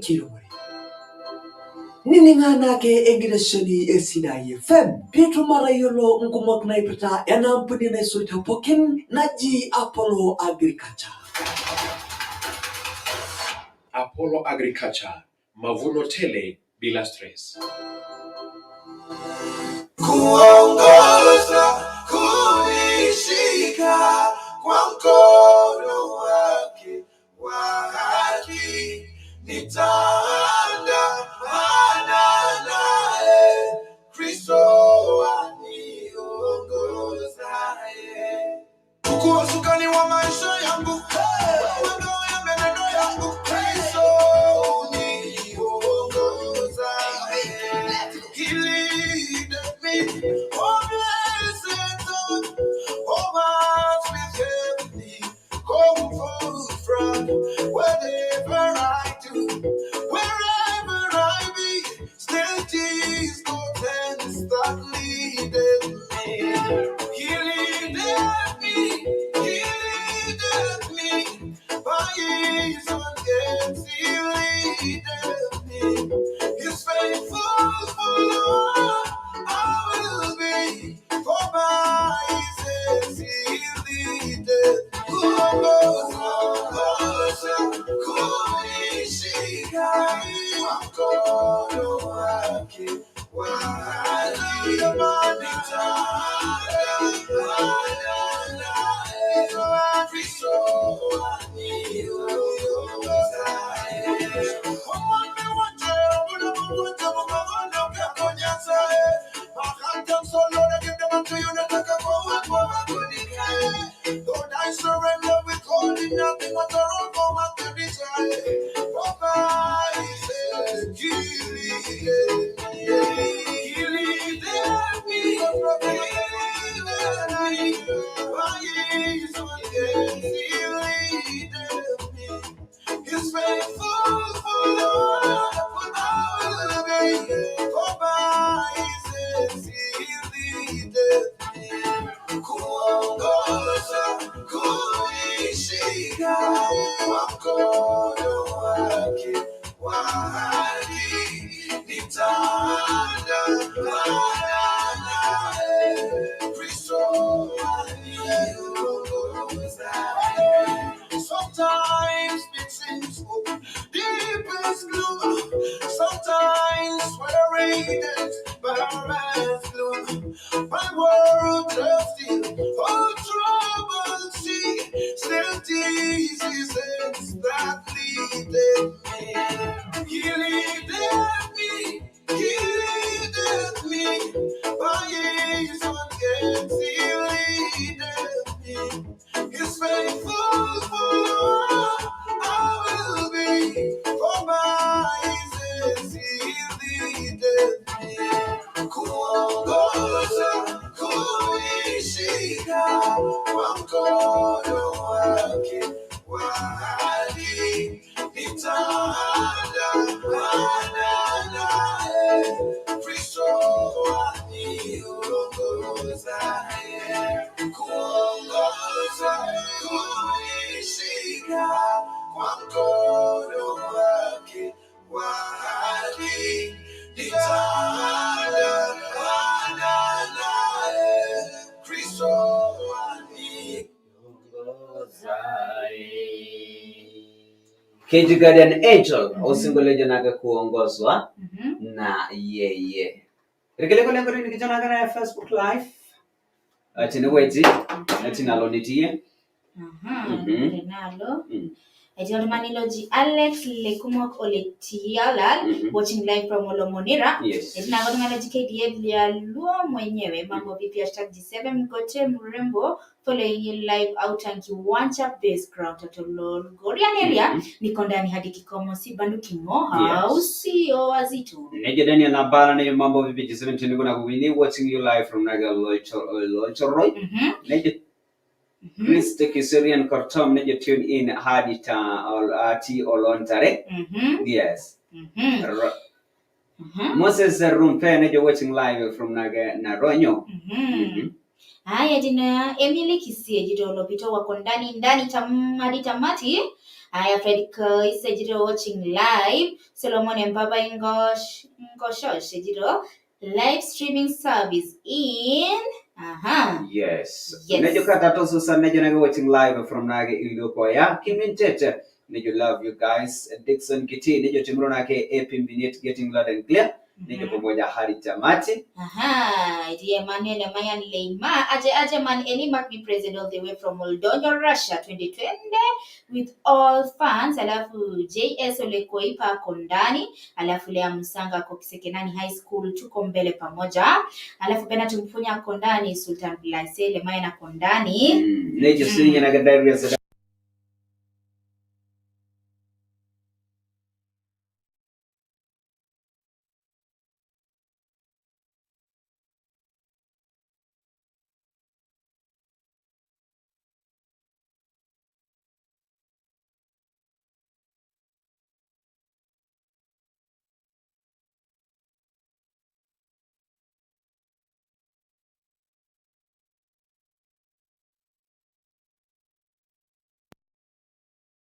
Enkiremore Nining' anaake enkitesheni e Sidai FM piitum atayiolo nkumok naipirta ena ampuni naisul te pookin naji Apollo Agriculture. Apollo Agriculture, mavuno tele bila stress. Kuongoza, kunishika kwa mkono wake wa haki, nitaandamana naye, Kristo aniongozaye. Chukua usukani wa maisha yangu, wewe ngao ya menendo yangu, Kristo uniongozaye. He leadeth me, oh blessed Lord, oh paths with heavenly comfort from whatever I do, wherever I be, still 'tis God's hands that leadeth me. He leadeth me, he leadeth me, by his own hands he leadeth me. His faithful follower I will be, for by his hands he leadeth. Kuongoza, kunishika kwa mkono wake wa haki, nitaandamana naye, Kristo aniongozaye. Omwami wanje obulamu bwanje mumagono gakonyasaye Lord, I surrender withholding nothing what I for my desire. For by his he leadeth me, he leadeth me, he leadeth me. By his own hands he leadeth me. His faithful follower I will be, for by his hands he leadeth me. Kuongoza, kunishika kwa mkono wake wa haki, nitaandamana naye, Kristo aniongozaye. Sometimes it seems deepest gloom. Sometimes weary barren gloom. My world just still, oh troubled sea, still 'tis his hands that leadeth me. He leadeth me, he leadeth me, by his own hands he leadeth me. His faithful follower I will be, for by his hands he leadeth me. Kuongoza, kunishika kwa mkono wake wa haki, nitaandamana naye, Kristo aniongozaye. Kuongoza, kunishika kwa mkono wake wa haki, nitaandamana naye, Kristo aniongozaye. KG Guardian Angel osingolejo naga kuongozwa na yeye. Rikeleko lengo ni kijana kana Facebook Live. Tineweti tinalo nitie. Aha, Renalo. Etiolmaniloji Alex Lekumok Oletialal watching live from Olomonira. Etinagotung'anaji KDF Lyaluo mwenyewe mambo vipi #G7 Mgote mrembo following you live out and Kiwanja base ground Totologorian area niko ndani hadi kikomo si banduki ng'o au sio wazito. Nejo Daniel Nabala nejo mambo vipi G7 tiniko na kuwini watching you live from Naga Lochoroi. Nejo Mr. Kiserian Khartoum nejo tune in hadi ta ati olontare. Yes. Moses Rumpe nejo watching live from Naga Naronyo. Haya, jina Emily Kisie Jito Lopito wako ndani ndani hadi tamati. Aya, Fred Kois ejito watching live. Solomon Mbaba Ngoshosh ejito live streaming service in. Aha. Yes. Yes. Nejo kata to Susan nejo nage watching live from nage Iliokoya. Kimintete. Nejo love you guys. Dixon Kiti nejo timro nake AP getting loud and clear. Nejo pamoja hadi tamati. Aha, iti Emmanuel Emayan Leima. Aje aje man Eli Mark be present all the way from Moldova, Russia 2020 with all fans. Alafu JS Olekoipa ako ndani. Alafu Lea Msanga ako Kisekenani High School, tuko mbele pamoja. Alafu Bernard Mfunya ako ndani, Sultan Blase Lemayan ako ndani. Nejo sinya nage Darius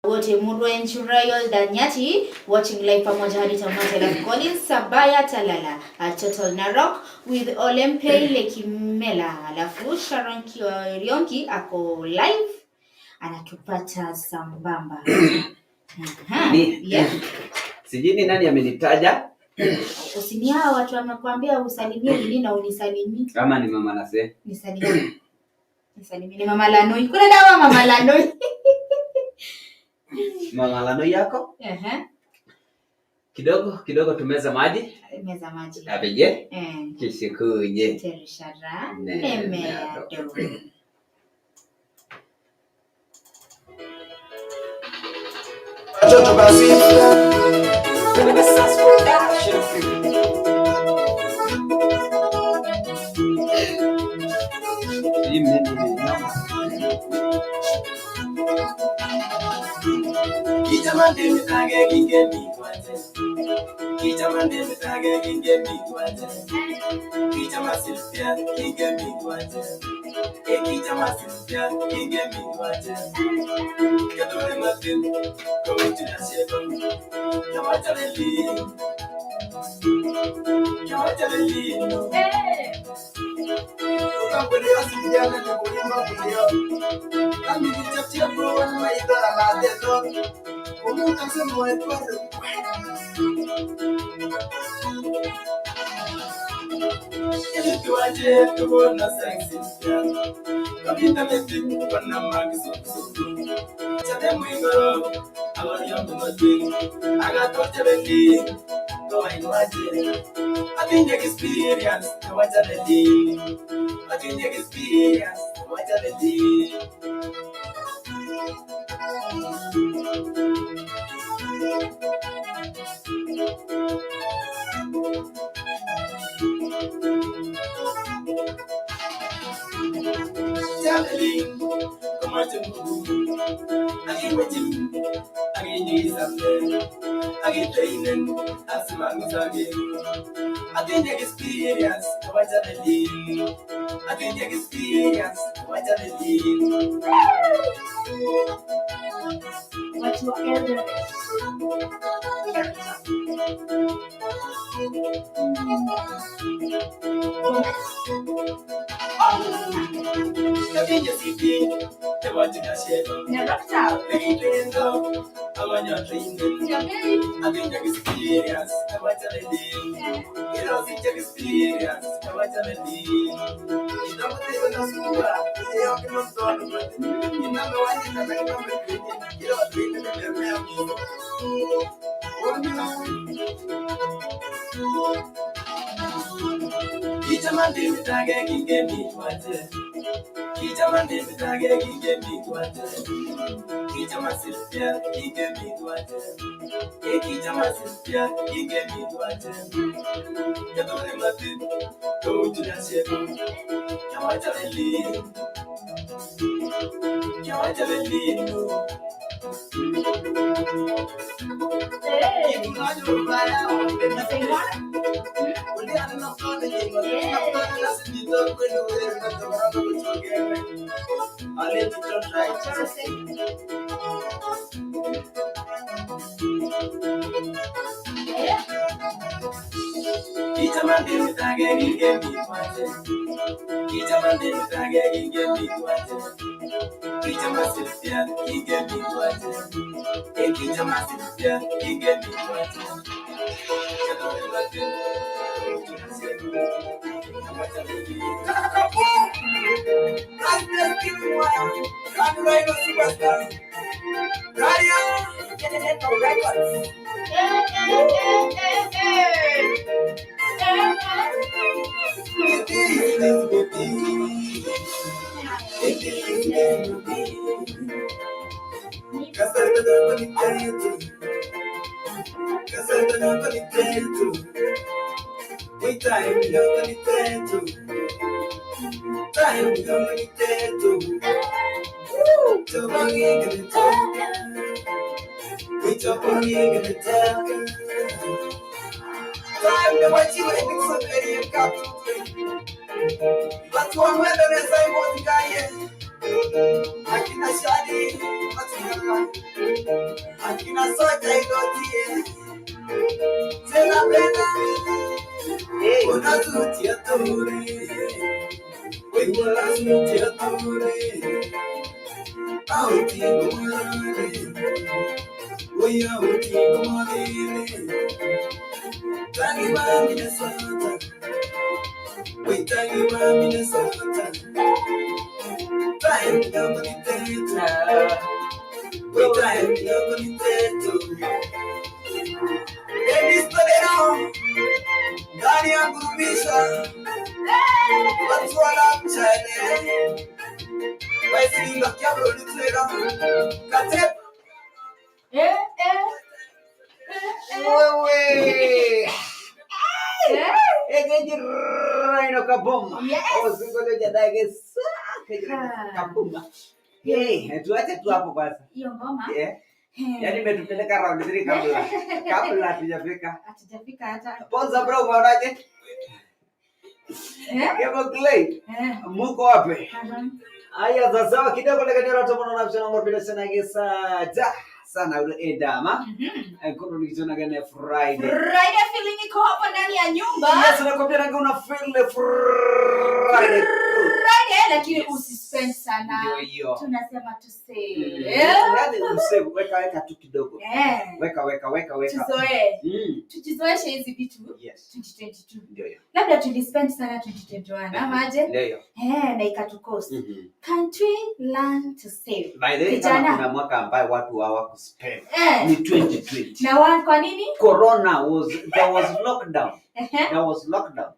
Wote Murwen Churayo Danyati watching live pamoja hadi tamati. Alafu Collins Sabaya Talala at Total Narok with Olempe Lekimela. Alafu Sharon Kionki ako live anatupata sambamba. Aha. Yeah. Sijui ni nani amenitaja Usini hao watu wanakuambia usalimie nini na unisalimie. kama ni mama Nase. Nisalimie. Nisalimie ni Mama Lanoi. Kuna dawa Mama Lanoi. Mama Lano yako Aha. kidogo kidogo tumeza maji Meza maji. abeje Eh. kishikunye Terishara Nemeado. nemeado. Watoto basi. Sijui mnene Watu wa Eldoret. Narok Town. Tuache tu hapo kwanza. Hiyo ngoma. Yeah. Yaani imetupeleka round 3 kabla hatujafika. Hatujafika hata. Ponza bro, unaonaje? Kemo Clay. Muko wapi? Aya sasa kidogo lekanyora tomono na mshana ngorpile sana gesa ja sana ule edama. Kono nikitona gani Friday. Friday feeling iko hapo ndani ya nyumba. Yes, nakwambia na una feel Friday. Friday lakini usispend sana. Ndio hiyo. Tunasema tu save. Yaani usave, weka tu kidogo. Weka. Tuzoee. Tujizoeshe hizi vitu. Yes. 2022. Ndio hiyo. Labda tulispend sana 2021 ama aje? Ndio hiyo. Na ikatukost. Can't we learn to save? By the way, kama kuna mwaka ambaye watu hawakuspend ni 2020. Na kwa nini? Corona was there was lockdown. There was lockdown.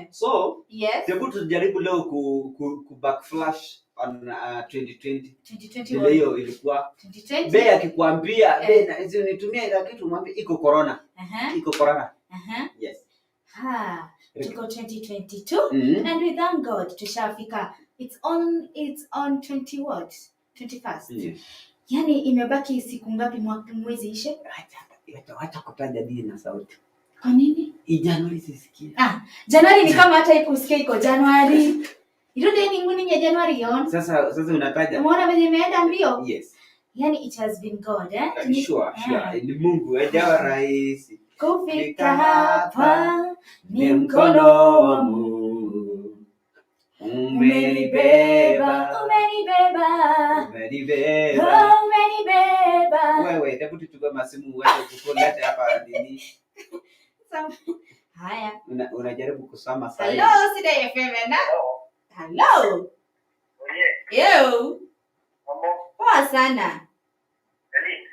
So, yes. Hebu tujaribu leo ku backflash on 2020. 2020 Ile hiyo ilikuwa 2020. Bei akikwambia bei na hizo nitumie ile kitu mwambie iko corona. Iko corona. Yes. Ha, tuko 2022 and we thank God tushafika. It's on 20 what? 21st. Yes. Yaani imebaki siku ngapi mwezi ishe? Acha kutaja dini na sauti. Kwa nini? Januari sisikia. Januari ni kama hata ikusikia iko Januari. Irudi ni nguni ya Januari yon. Sasa unataja. Umeona vile imeenda mbio? Yes. Yaani it has been God, eh? Sure. Ni Mungu hajawa rahisi. Kufika hapa ni mkono wa Mungu. Umenibeba. Wewe hebu tuchukue masimu uweze kukuleta hapa nini? Haya. Unajaribu kusoma sasa. Hello, Sida FM na. Hello. Yo. Mambo. Poa sana.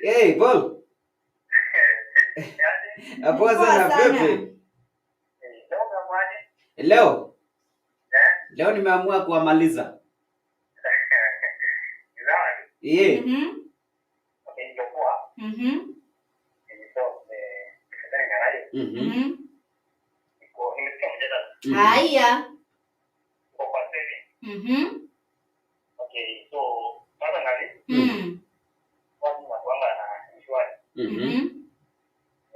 Hey, Paul. Poa sana pepe. Leo. Leo nimeamua kuamaliza. Yeah. Okay, ndio poa. Haya. Okay, so personally, watu wanakuanga na mshwari.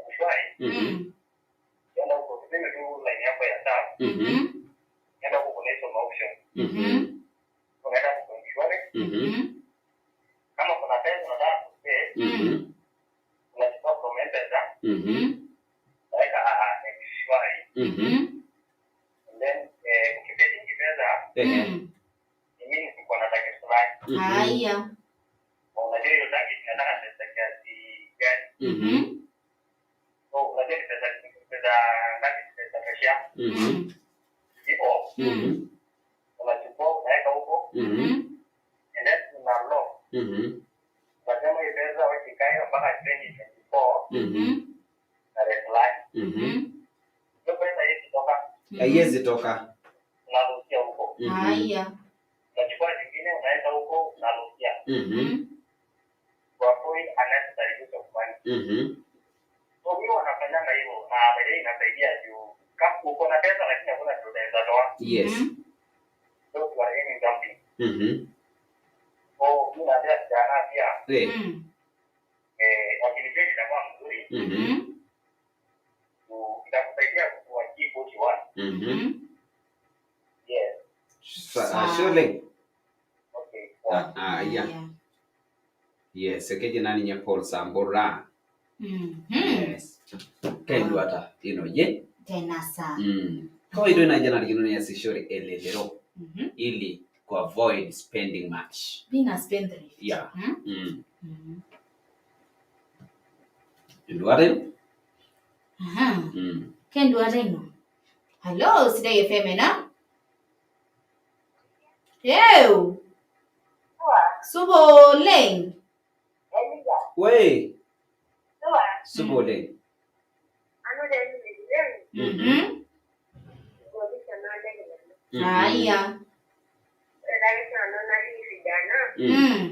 Mshwari. Ndio huko tuseme tu line yako ya taa. Ndio huko kuna hizo option. Unaenda kwa mshwari. Kama kuna pesa unataka kupay, unachukua from M-Pesa. Unaweka mshwari. And then ukisaving pesa mimi niko na target fulani. Haya. Unajua hiyo target inataka pesa kiasi gani? So unajua ni pesa ngapi pesa kesha? Hivyo unachukua unaweka huko. And then una lock. Unasema hii pesa ikae mpaka 2024 tarehe fulani. Hiyo pesa haiwezi toka. Haiwezi toka. Unaruhusia huko. Haya. Unachukua zingine unaweka huko, unaruhusia. Kwa kweli unnecessary use of money. So mimi wanafanyanga hivyo na baadaye inasaidia juu kama uko na pesa lakini hakuna kitu unaweza toa. Yes. So you are earning something. So mimi naambia vijana pia wakilipia itakuwa mzuri. Itakusaidia kuachieve what you want. Yes. Surely. Okay. Yeah. Yes, keji nani nye Paul Sambura. Yes. Kenduata ino ye. Tena saa. Kawaida ina jana likino ni asishori elelero ili ku avoid spending much. Being a spendthrift. Yeah. Enduata ino? Aha. Kenduata ino. Hello, Sidai FM na? Ew. Subo leng. We. Subo leng. Haya. Eh.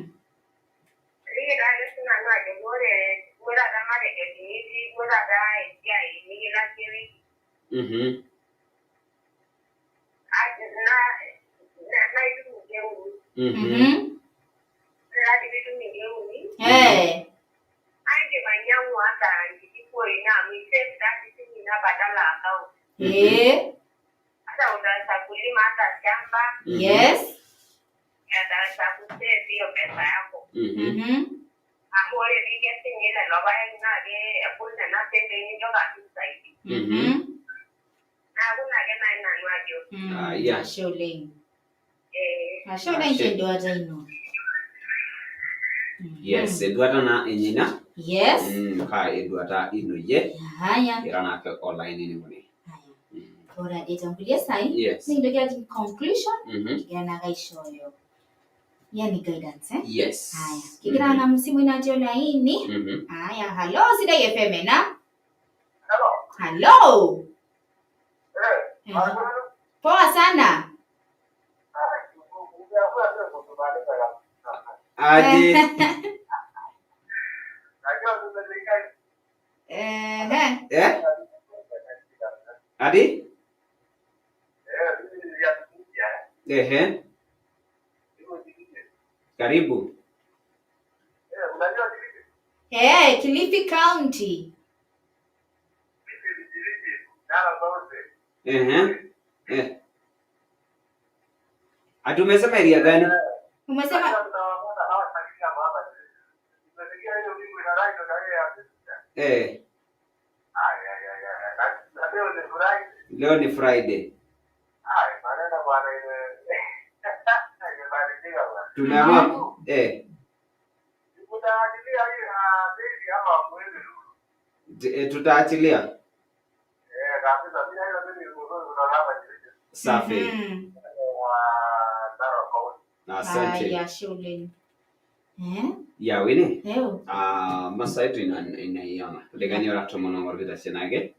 Eh. Yes. Yeah. Ashe oleng. Ashe oleng tenduata ino. Yes, enduata na enyina. Yes. Ka enduata ino ye. Haya. Era nake online ini mune. Haya. Ora etangulia sai. Yes. Nindoki ati conclusion. Kigira na kaishoyo. Yani guidance eh? Yes. Haya. Kigira na msimu inatio laini. Haya, hello Sidai FM na? Hello. Hello. Poa sana. Aje. Eh? Adi? Ehe. Karibu. Eh, Kilifi County. Ehe. Eh. Ati umesema area gani? Umesema eh. Leo ni Friday. Tumeamua eh. Tutaachilia. Safi. Asante. Haya, shule. Eh? Ya wini? Leo. Masaa yetu inaiona. Legani ora tomono ngorgita chenage.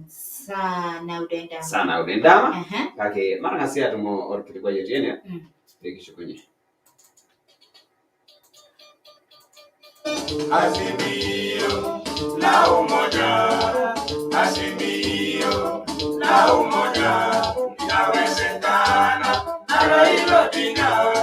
Sana udendama. Sana udendama. Kake mara ngasia tumo orkilikwa yetiene. Tekishukunye. Azimio la umoja, azimio la umoja, inawezekana na Raila Odinga.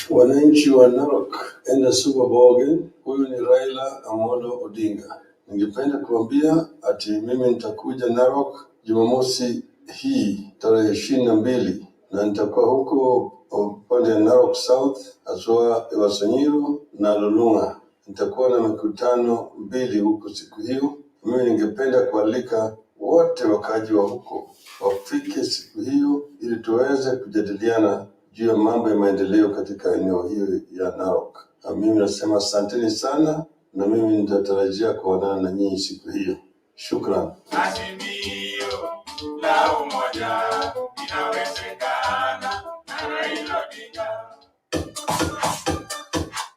Wananchi wa Narok enda Super Bowl, huyu ni Raila Amolo Odinga. Ningependa kuambia ati mimi nitakuja Narok Jumamosi hii tarehe 22 na nitakuwa huko upande wa Narok South, haswa Ewasanyiro na Lolunga. Nitakuwa na mikutano 2 huko siku hiyo. Mimi ningependa kualika wote wote wakaaji wa huko wafike siku hiyo ili tuweze kujadiliana juu ya mambo ya maendeleo katika eneo hiyo ya Narok. Na mimi nasema asanteni sana, na mimi nitatarajia kuonana na nyinyi siku hiyo. Shukran. Azimio la umoja inawezekana na Raila Odinga.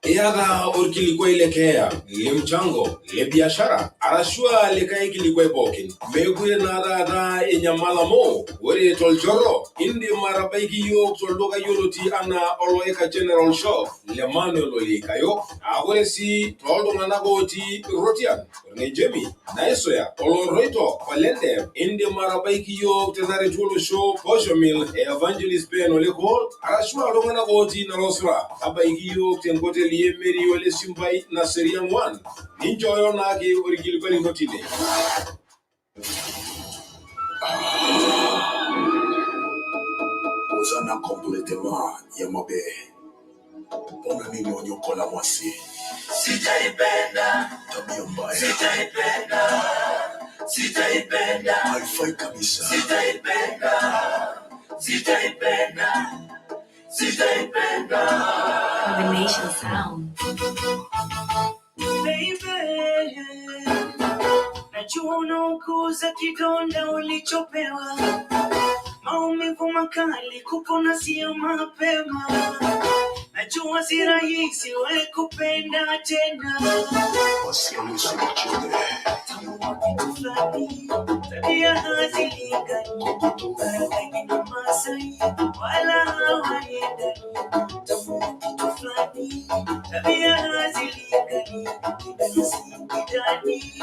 Iyata orkilikuai le keeya, le mchango, le biashara, arashua likae kilikuai pookin. Meekure naa taata inyamal amu ore tolchoro indim atabaiki yiok tolduka yioloti anaa Oloika General Shop le Manuel Oleikayo. Aa ore sii tooltung'anak otii Rotian, Orng'ejemi, Naisoya, Oloroito, Olende, indim atabaiki yiok tenaretu olosho Posho Mill e Evangelist Ben Olekol, arashua iltung'anak otii Narosura, tabaiki yiok tenkoteli e Mary Ole Simbai Naserian 1. Ninchooyo naake orkilikuai lino tine. Oza na complètement ya mabe. Mpona nini onyokola mwasi? Sitaipenda tabia mbaya, sitaipenda, sitaipenda, haifai kabisa, sitaipenda, sitaipenda, sitaipenda. Combination sound. Baby, najua unauguza kidonda ulichopewa, maumivu makali, kupona sio mapema. Najua si rahisi we kupenda tena. Wasialusi mchele Tamu wa kitu fulani, tabia hazilingani, Baraka na Masai wala hawaendani. Tamu wa kitu fulani, tabia hazilingani, Kidani si kidani,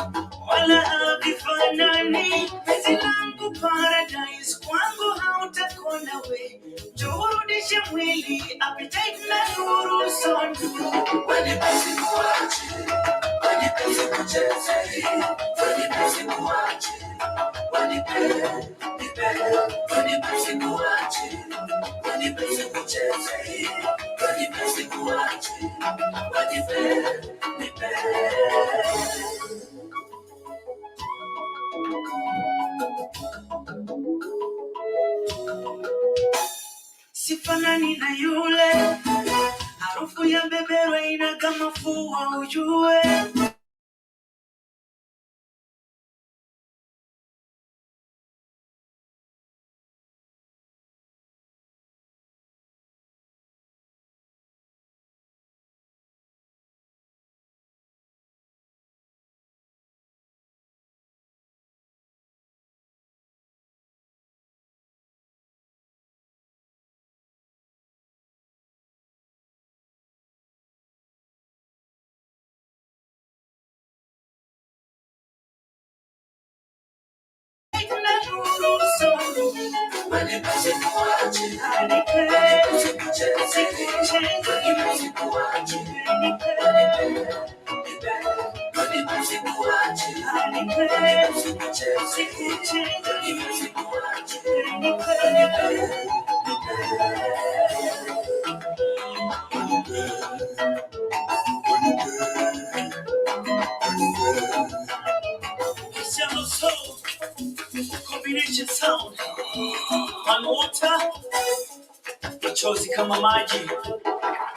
wala havifanani. Penzi langu paradise, kwangu hautakona we, njoo urudishe mwili, appetite na nuru usoni. Weni penzi kuache, weni penzi kucheze, weni penzi kuache, weni pe, nipe, weni penzi kuache, weni penzi kucheze, weni penzi kuache, weni pe, nipe. Sifanani na yule, harufu ya beberwa ina kama fua ujue. Na nuru usoni. Weni penzi kuache, weni penzi kucheze, weni penzi kuache, weni pe, nipe, weni penzi kuache, weni penzi kucheze, weni penzi kuache, weni pe, nipe. Weni pe, weni pe, weni pe. Cristiano Soul, combination sound. Man water, machozi kama maji.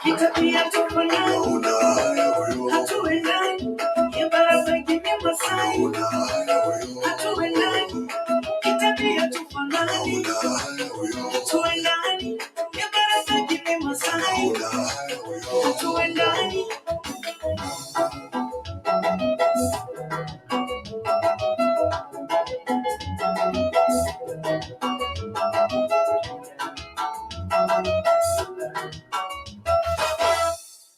Kitabia tufanani, Unaona haya huyo, hatuendani. Ya baraba ingine Masai, unaona haya huyo, hatuendani. Kitabia tufanani, unaona haya huyo, hatuendani. Ya baraba ingine Masai, unaona haya huyo. hatuendani.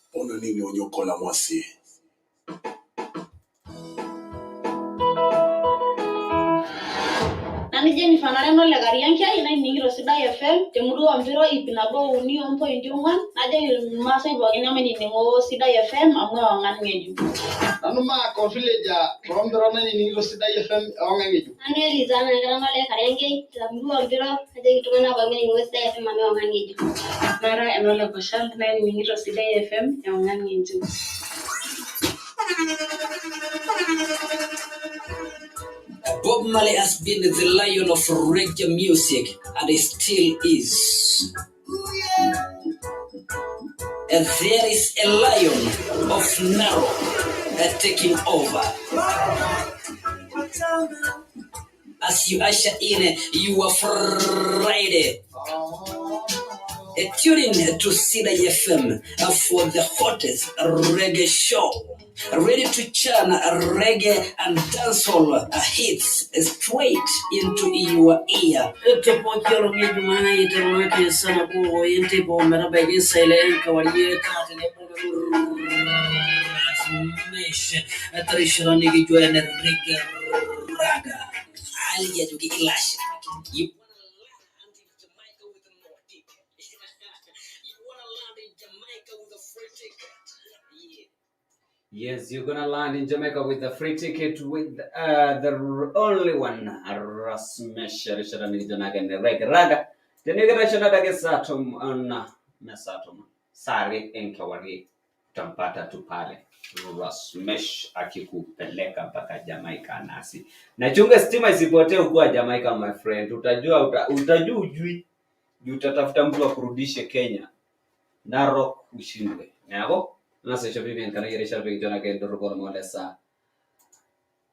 Mpona nini onyokola mwasi? Nanu Jennifer nara enole Kariankiai nainining'ito Sidai FM temurua ompiro ip nabo uni ompointi ong'uan najoki irmaasai pookin emainining'o Sidai FM amu ewang'an ng'ejuk. Nanu Mark Ofileja toompiro nainining'ito Sidai FM ewang'an ng'ejuk. Nanu Eliza nakira enole Kariankiai temurua ompiro najoki iltung'anak pookin mainining'o Sidai FM amu ewang'an ng'ejuk. Nara enole Koshal nainining'ito Sidai FM ewang'an ng'ejuk. Bob Marley has been the lion of reggae music, and he still is. There is a lion of Narok taking over. As you usher in your Friday, tune in to Sidai FM for the hottest reggae show. Ready to churn reggae and dancehall hits straight into your ear. You Yes, you're gonna land in Jamaica with a free ticket with the only one, Rasmesh Raga. Sare enkawarie utampata tu pale Rasmesh akikupeleka mpaka Jamaica nasi. Na chunga stima isipotee ukuwa Jamaica, my friend. Utajua utajua ujui. Utatafuta mtu akurudishe Kenya. Narok ushindwe. Nako? Nasa Vivian kanageresha pekijona kendoro molesa.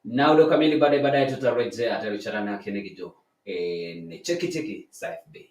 Na udo kamili baadaye tutarejea atarejea na kinegijo. Ne cheki cheki Saif Bay.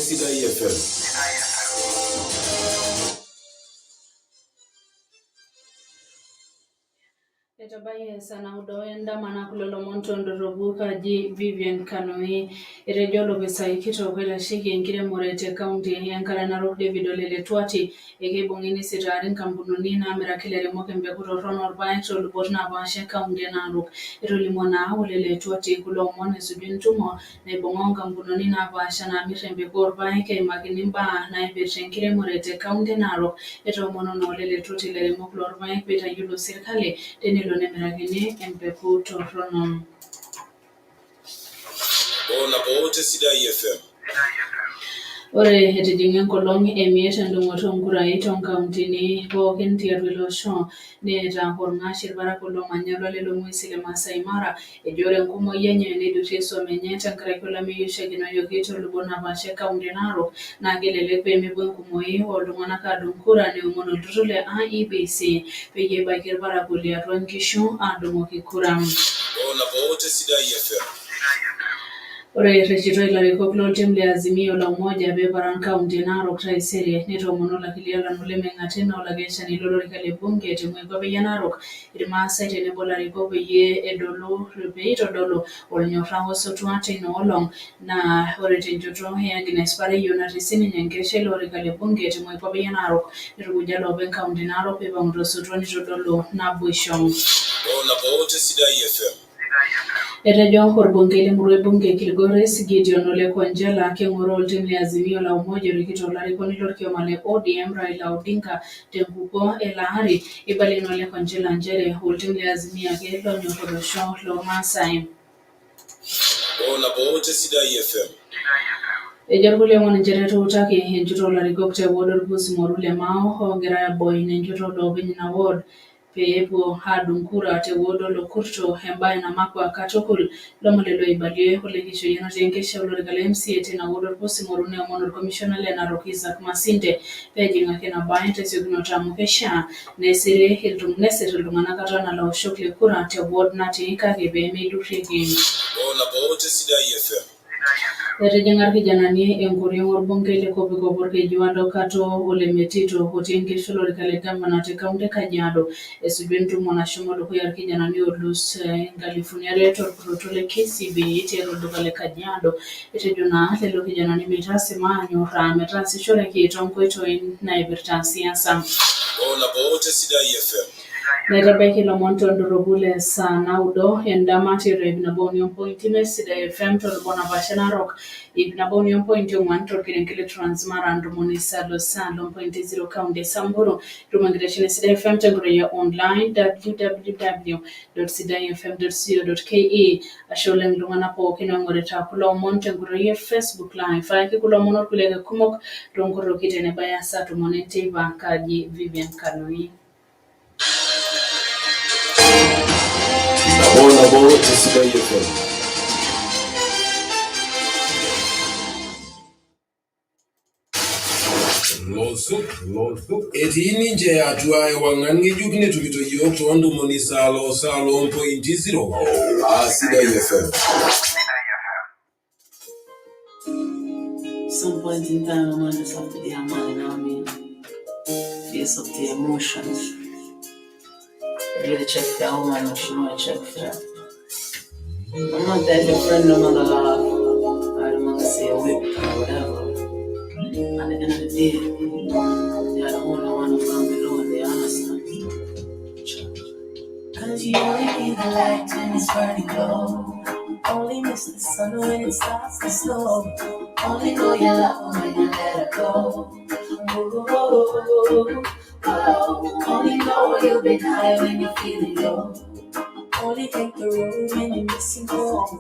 Sidai FM. Etabayie sana udo endama kulo lomon tondoropu kaji Vivian Kanoi etejo olopisai kitok oitasheki enkiremore te kaunti enkare Narok David Ole Letuati ekeibung'i nisitaari nkampunini naamiraki ilairemok empeku torrono orpaek toolubot naapaasha e kaunti e Narok. Etolimuo naa Ole Letuati kulo omon esuju entumo naibung'a onkampunini naapaasha naamir empeku orpaek eimakini imbaa naipirta enkiremore te kaunti e Narok. Etoomono naa Ole Letuati ilairemok loorpaek peitayiolo sirkali tenelo nemirakini empeku torrono. Nabo te Sidai FM. Ore etijing'a enkolong emiet endung'oto oonkurai toonkauntini pookin tiatua ele osho neeta orng'ash irparakuo loomanya olale long'uesi le Maasai Mara ejo ore enkumoi enye neidurie isuam enye tenkaraki olameyu oishakenoyioki toolubot napaasha e kaunti e Narok naa kelelek pee mepuo enkumoi ooltung'anak aadung kura neomon olturrur le IEBC peyie ebaiki irparakuo liatua nkishu aadung'oki kura. Nabo te Sidai FM. Ore erreshitoi ilarikok loltim le Azimio la Umoja peeparan kaunti e Narok taisere netoomono olakili Allan Ole Meng'ati naa olakeshani lolorika le bunge te moikuape e Narok irmaasai tenebo ilarikok peyie edolu peitodolu olnyorra osotua teina olong naa ore tenchoto e Agnes Pareiyo natii sininye enkesha ele orika le bunge te moikuape e Narok neitukuja loopeny kaunti e Narok peipang'u tosotua nitodolu naboisho. Nabo te Sidai FM. Etejo orbungei lemurua e bunge Kilgoris Gideon Ole Konjela keng'oroo oltim le Azimio la Umoja orikito olarikoni lorkioma le ODM Raila Odinga tenkukuo ele ari. Eibalie ina Ole Konjela nchere oltim le Azimio ake lonyor olosho loormaasai. Nabo te Sidai FM. Ejo irkulie omon nchere etuutaki enchoto olarikok te ward orpus Moru le Mao oogira aiboin enchoto oloopeny ina ward pee epuo aadung kura te ward olokurto embae namakwa katukul. Lomon lelo oibalie olekishoyie natii enkesha olorika le MCA tina ward orpus Moru neomon orkomishona le Narok Isaac Masinde peejing'aki ina bae tesiokinoto amu keishaa nesiri nesir iltung'anak ata laoshok le kura te ward natii kake pee meidurrieki. Nabo te Sidai FM. Etijing'a irkijanani enkoriong orbungei le Kopikop Orkejuado Katoo Ole Metito otii enkesha olorika le gavana te kaunti e Kajiado esuju entumo nashomo dukuya irkijanani oolus 2000 torkutoto le KCB tiatua olduka le Kajiado. Etejo naa lelo kijanani meitasima aanyorraa metaasishoreki toonkoitoi naipirta siasa. Nabo te Sidai FM. Naitabaiki ilomon tondorropu le saa naudo endama tiatua 103.5 Sidai FM tolubot napaasha Narok, 103.4 torkerenket le Transmara, 97.0 kaunti e Samburu. Tumo enkitesheni e Sidai FM tenkoitoi e online www.sidaifm.co.ke. Ashe oleng iltung'anak pookin oing'orita kulo omon tenkoitoi e Facebook Live. Ayaki kulo omon orkulie ake kumok toonkoroki tenebaya saa tomon enteipa. Kaji Vivian Kanoi. Nabo te Sidai FM. Losuk etii ninche atua ewang'an ng'ejuk netumito yiok too ntomoni salo salo mpointi zero aa Sidai FM. Some point in time, a man just have to be a man, you know what I mean? Face up to your emotions. Really check for a woman, but she know check for her. No matter if your friend no gonna laugh, or them gonna say a whip or whatever. At the end of the day, they are the only one who's gonna be lonely, you understand? Cause you only need the light when it's burning low. Only miss the sun when it starts to snow. Only know you love her when you let her go. Oh, oh, oh. Only know you've been high when you're feeling low. Only take the road when you're missing home.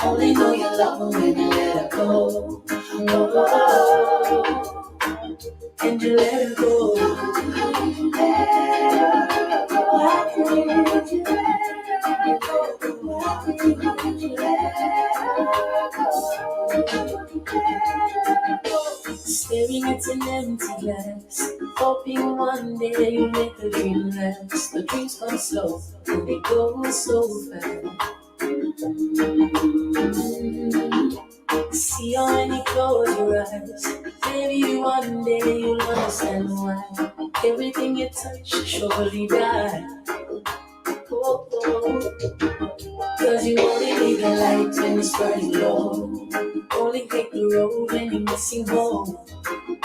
Only know you love her when you let her go. Oh, and you let her go. Why could you let her go? Why could you let her go? Staring at an empty glass, hoping one day you'll make the dream last. The dreams come slow and they go so fast. See how when you close your eyes, maybe one day you'll understand why everything you touch surely die. Oh, oh. Cause you only need the light when it's burning low. Only take the road when you're missing home.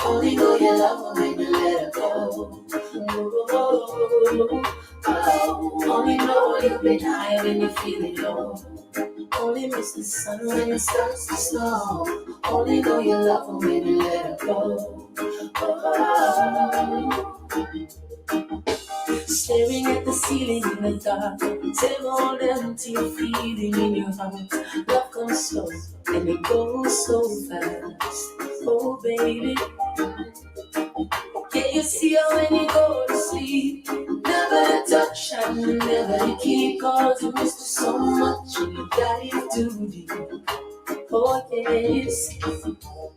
Only know you love her when you let her go. Oh, oh, oh. Only know you've been high when you're feeling low. Only miss the sun when it starts to snow. Only know you love her when you let her go. Oh. Staring at the ceiling in the dark. Same old empty feeling in your heart. Love comes slow and it goes so fast. Oh baby. Yeah, you see her when you go to sleep. Never to touch and never to keep. 'Cause you missed her so much and you dive too deep. Oh yes.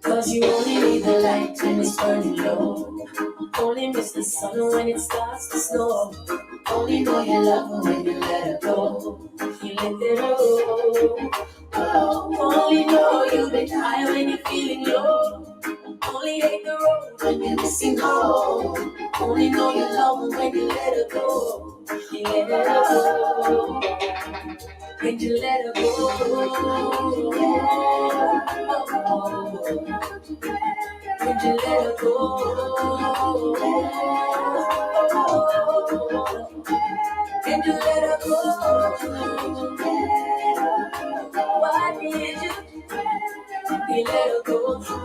'Cause you only need the light when it's burning low. Only miss the sun when it starts to snow. Only know you love her when you let her go. You let her go. Oh, only know you've been high when you're feeling low. Only hate the road when you're missing home. Only know you love her when you let her go. You let her go. When you let her go. When you let her go. When you let her go. Why did you? You let her go,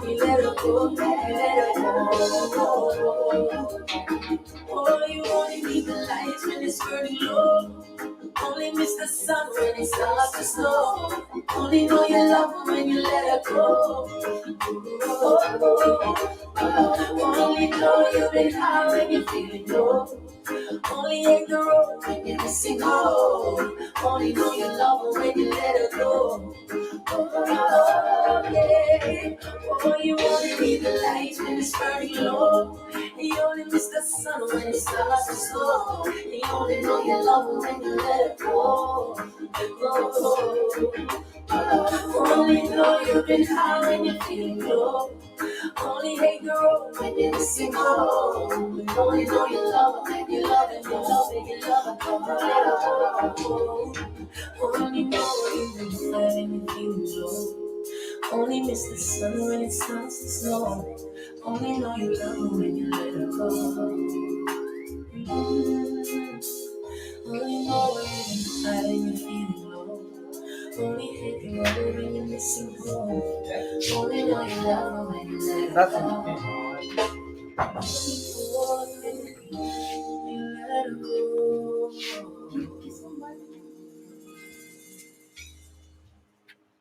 you let her go, you let her go. Oh, you only need the lights when it's burning low. Only miss the sun when it starts to snow. Only know you love her when you let her go. Oh, oh, oh. Only know you've been high when you're feeling low. Only hate the road when you're missing home. Only know you love her when you let her go. Oh, yeah. Oh, you only need the light when it's burning low. You only miss the sun when it starts to snow. You only know you love her when you let her go. Oh, oh. Only know you've been high when you're feeling low. Only hate the road when you're missing home. Only know you love her when you love her, you love her, you love her, let her go. Only know you've been high when you're feeling low. Only miss the sun when it starts to snow. Only know you love her when you let her go. Only know you've been high when you're feeling low. Only hate the road when you're missing home. Only know you love her when you let her go. You let her go.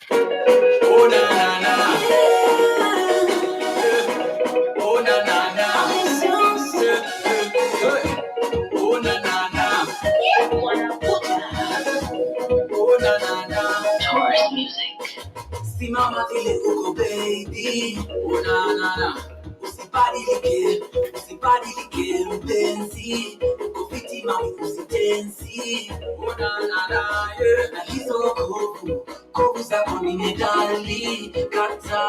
Oh na na na. Oh na na na. Oh na na na. Oh na na na. Taurus music. Simama vile uko baby. Oh na na na. Usibadilike, usibadilike mpenzi. Uko fiti mami usitensi. Oh na na na. Yeah. Na hizo kovu, kovu zako ni medali. Kata,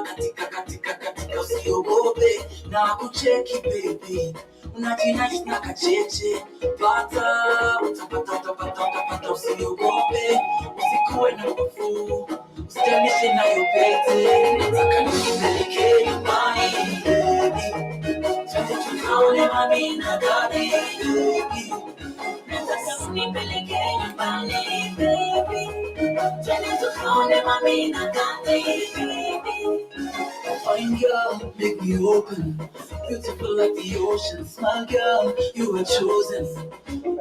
katika, katika, katika usiogope. Na kucheki baby. Unajinais na kacheche. Pata, utapata, utapata, utapata usiogope. Usikuwe na hofu. Usijalishe nayo pete. Nataka nikupeleke nyumbani baby. Twende tukaone mami na daddy baby. Nataka unipeleke nyumbani baby. Twende tukaone mami na daddy baby. Fine girl, make me open. Beautiful like the ocean. Smile girl, you were chosen.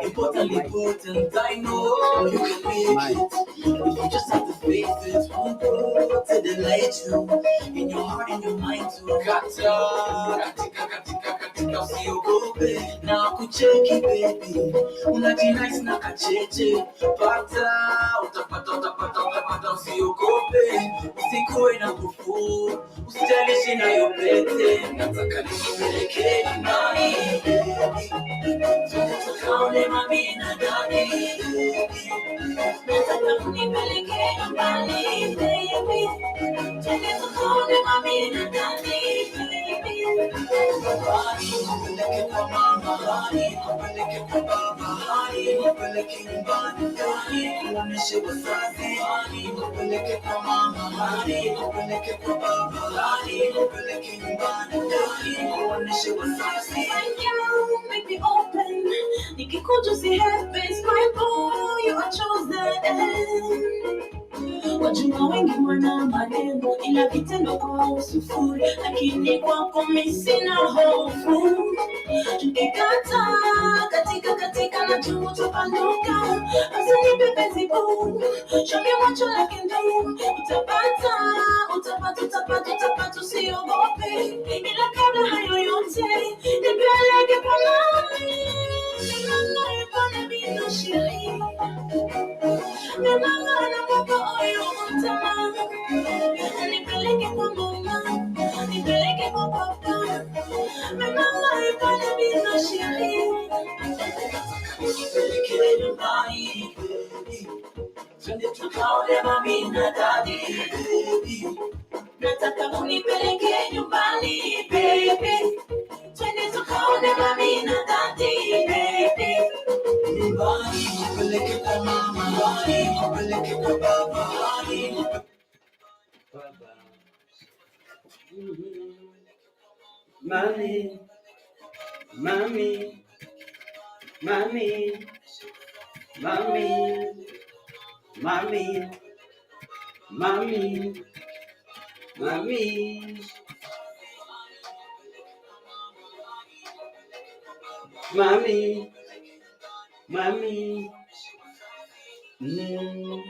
Importantly potent, I know you can make it. If you just have the faith, it won't go to delight you. In your heart, in your mind too. Kata, katika, katika, katika, usiogope. Na kucheki baby. Unajinais na kacheche. Pata, utapata, utapata, utapata, usiogope. Usikuwe na hofu. Usijalishe nayo pete. Nataka nikupeleke nyumbani baby. Twende tukaone mami na daddy baby. Nataka unipeleke nyumbani baby. Twende tukaone mami na daddy baby. Nyumbani, kupeleke kwa mama, hani, kupeleke kwa baba, hani, kupeleke nyumbani, hani, kuoneshe wazazi, hani, kupeleke kwa mama, hani, kupeleke kwa baba, hani, kupeleke nyumbani, hani, kuoneshe wazazi. Thank you, make me open. Nikikuja usihepe, my boy, you are chosen. Wajua wengi wana maneno, ila vitendo kwao sufuri, lakini kwako mimi sina hofu. Tukikata katika katika na juu utapanduka. Usinipe penzi boo, show me what you like and do. Utapata, utapata, utapata, utapata, usiogope. Ila kabla hayo yote, nipeleke kwa mami. Mama yuko na bino shiri. Mama na mwaka oyo mtama. Nipeleke kwa mama, nipeleke kwa papa. Mama yuko na bino shiri. Nipeleke nyumbani, baby. Twende tukaone mami na daddy, baby. Nataka unipeleke nyumbani, baby. Twende tukaone mami na daddy, baby. Nyumbani, nipeleke kwa mama, nipeleke kwa baba, Mami, mami, mami, mami, mami, mami, mami, mami, mami. Mm.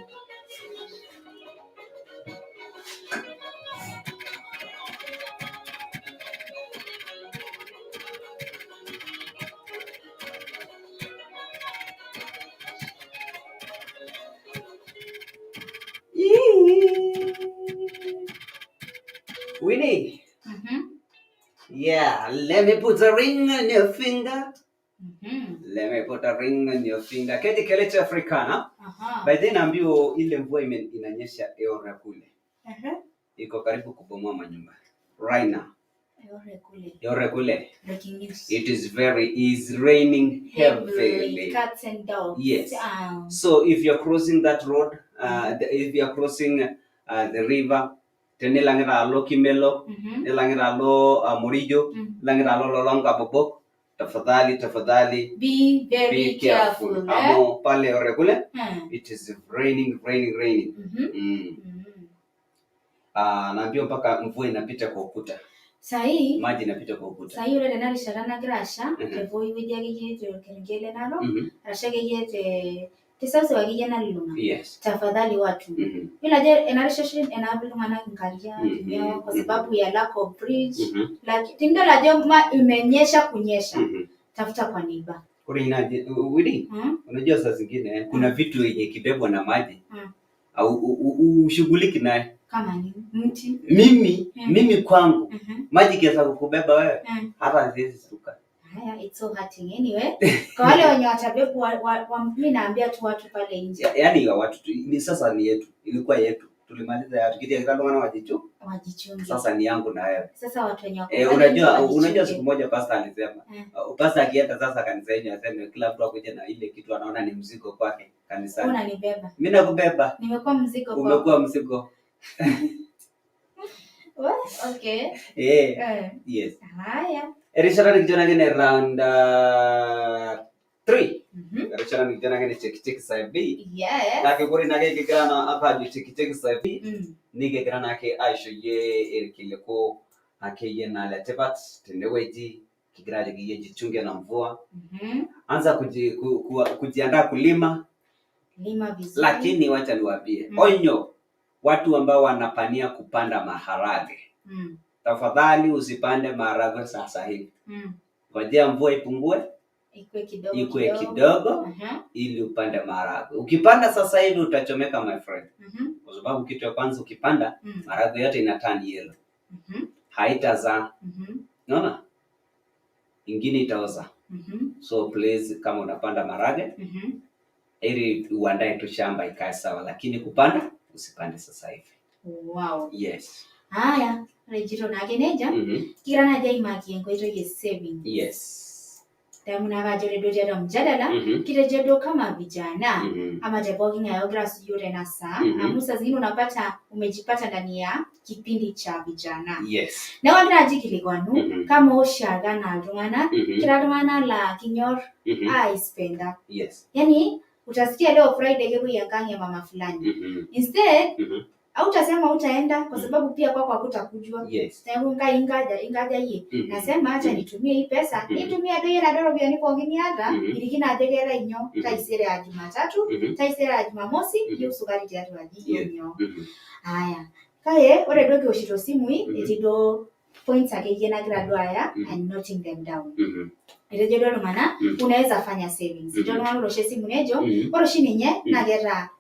Winnie. Yeah, let me put a ring on your finger. Let me put a ring on your finger. Keti Kelechi Africana. By then ambiwa ile mvua inanyesha Eora kule. Iko karibu kubomoa manyumba. Right now. Eora kule. Eora kule. Breaking news. It is is raining heavily. Cats and dogs. Yes. So if you're crossing that road, if you're crossing the river, tenelangera alo Kimelo, nelangera alo Morijo, langera alo Lolonga Bobo, tafadhali tafadhali be very be careful. careful. Amo pale Eora kule. It is raining, raining, raining. Naambiwa mpaka mvua inapita kwa ukuta. Sahi Maji inapita kwa ukuta. sahi ore tena rishata nagira asha tepooki wueji akeyie torkerenket le Narok arashu akeyie te teseuseu akeyie nalulung'a. Yes. Tafadhali watu yiolo ajo ena rishata oshi enap iltung'anak inkariak nyoo kwa sababu ya lack of bridge. Tinidol ajo imenyesha kunyesha, tafuta kwa neighbor. Kore inaje Winnie, unajua saa zingine kuna vitu yenye kibebwa na maji au ushughuliki naye. Kama ni mti. Mimi kwangu maji kiweza kukubeba wewe hata siwezi stuka. Haya, it's so hurting anyway. Kwa wale wenye watabebu mimi naambia tu watu pale nje. Yaani ya watu tu, ni sasa ni yetu, ilikuwa yetu. Tulimaliza ya tukitia kila mwana wajichunge. Sasa ni yangu na wewe. Sasa watu wenye wako pale nje Unajua wajichunge. siku moja pastor alisema, pastor akienda sasa kanisa yenu aseme kila mtu akuje na ile kitu anaona ni mzigo kwake kanisani. Unanibeba. Mimi nakubeba. Nimekuwa mzigo kwako. Umekuwa mzigo. What? Okay. Yes. Haya. Erishata nikichona ngene round 3. Erishata nikichona ngene cheki cheki sahivi. Yes. Kake kore nake kigira apa ajo cheki cheki sahivi. Nikigira nake aisho ye irkiliku akeyie naa letipat tenewueji kigira ajoki yie jichunge na mvua. Anza kujiandaa kulima. Lima vizuri. Lakini wacha niwaambie, onyo watu ambao wanapania kupanda maharage. Tafadhali usipande maharagwe sasa hivi. Ngojea mvua ipungue, Ikue kidogo ikue kidogo ili upande maharagwe. Ukipanda sasa hivi utachomeka my friend. Kwa sababu kitu ya kwanza ukipanda maharagwe yote ina turn yellow. Haitazaa. Unaona? Ingine itaoza. So please kama unapanda maharagwe ili uandae tu shamba ikae sawa, lakini kupanda usipande sasa hivi. Wow. Yes. Haya, rejito nake neja. Kira naja imaki enkoitoi e saving. Yes. Tamu nakajo redio tiatua mjadala, kitejo duo kama vijana ama te pooki ng'ae ogira asuju tena saa amu saa zingine unapata umejipata ndani ya kipindi cha vijana. Yes. Neeku agira ajo aikilikuanu kama oshiake anaa iltung'anak, kira iltung'anak laa kinyor aispenda. Yes. Yaani utasikia leo Friday kepuoi enkang e mama fulani. Instead Hautasema utaenda kwa sababu pia kwako hakutakujua. Yes. Neeku nkai inkaja inkaja iyie. Nasema acha nitumie hii pesa, nitumie doi enaduo ropiyiani pookin niata, irikino ajo keetae inyoo taisere aa Jumatatu, taisere aa Jumamosi, iyieu sukari tiatua aji iyieu nyoo. Aya. Kake ore duo kiwoshito isimui, etii duo points akeyie nagira duo aya and noting them down. Etejo duo iltung'anak unaweza fanya savings. Etii oltung'ani otoosho esimu nejo ore oshi ninye naa keeta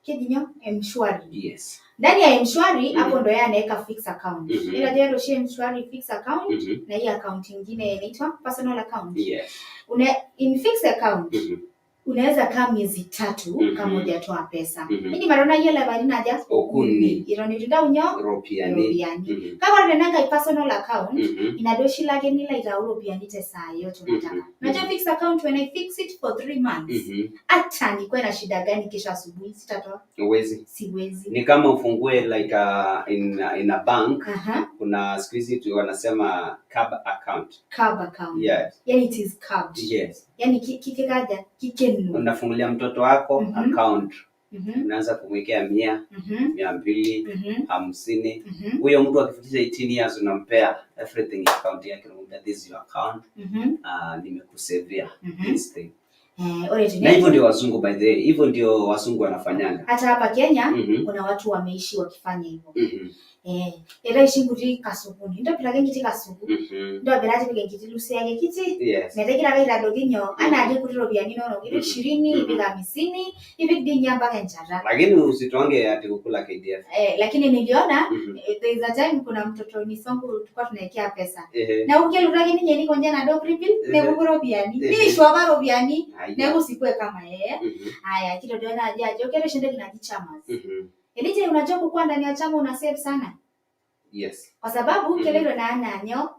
keji nyoo M-Shwari. Yes. Ndani ya M-Shwari hapo ndo yeye anaweka fixed account. Ila je oshi M-Shwari fixed account na hii account ingine inaitwa personal account. Yes. In fixed account unaweza kaa miezi 3 kama hujatoa pesa. Indim atotona iyie lapaitin aja? Okuni. Eton eitu intau nyoo? Ropiani. Iropiyiani. Kake ore tenankae personal account inaduo shilling ake nilo aitau iropiyiani te saa yote unataka. Unajua fixed account when I fix it for 3 months hata nikuwe na shida gani kesho asubuhi sitatoa. Huwezi. Siwezi. Ni kama ufungue like in a bank. Kuna siku hizi tu wanasema cab account. Cab account. Yes. Yani it is cabbed. Yes. Yani kikaja kikenu. Unafungulia mtoto wako account. Unaanza kumwekea 100, 200, 50. Huyo mtu akifikisha 18 years unampea everything account yake, unamwambia this is your account. Nimekusavia this thing. Ore Na hivyo ndio wazungu, by the way, hivyo ndio wazungu wanafanyanga. Hata hapa Kenya kuna watu wameishi wakifanya hivyo. Eetae oshi nkuti kasukuni, intobira ake enkiti kasuku, ntobira tipika enkiti lusi ake kiti, metaa igira ake aitadoki nyoo, anaake nkuti ropiyiani inonok, ipik 20, ipik 50, ipik dii ninye mpaka enchata. Lakini usitwange ati kukula KDF. Lakini niliona there is a time kuna mtoto nisongu tulikuwa tunaekea pesa. Na ukelotu ake ninye nikonji enaduo paybill, nepuku ropiyiani. Neishu apa ropiyiani, neeku usikuwe kama yeye. Haya, kitodua naaji ajo keetae oshi entoki naji chamas. Elija, unajua kukuwa ndani ya chama una save sana. Yes. Kwa sababu kelelo na ana nyo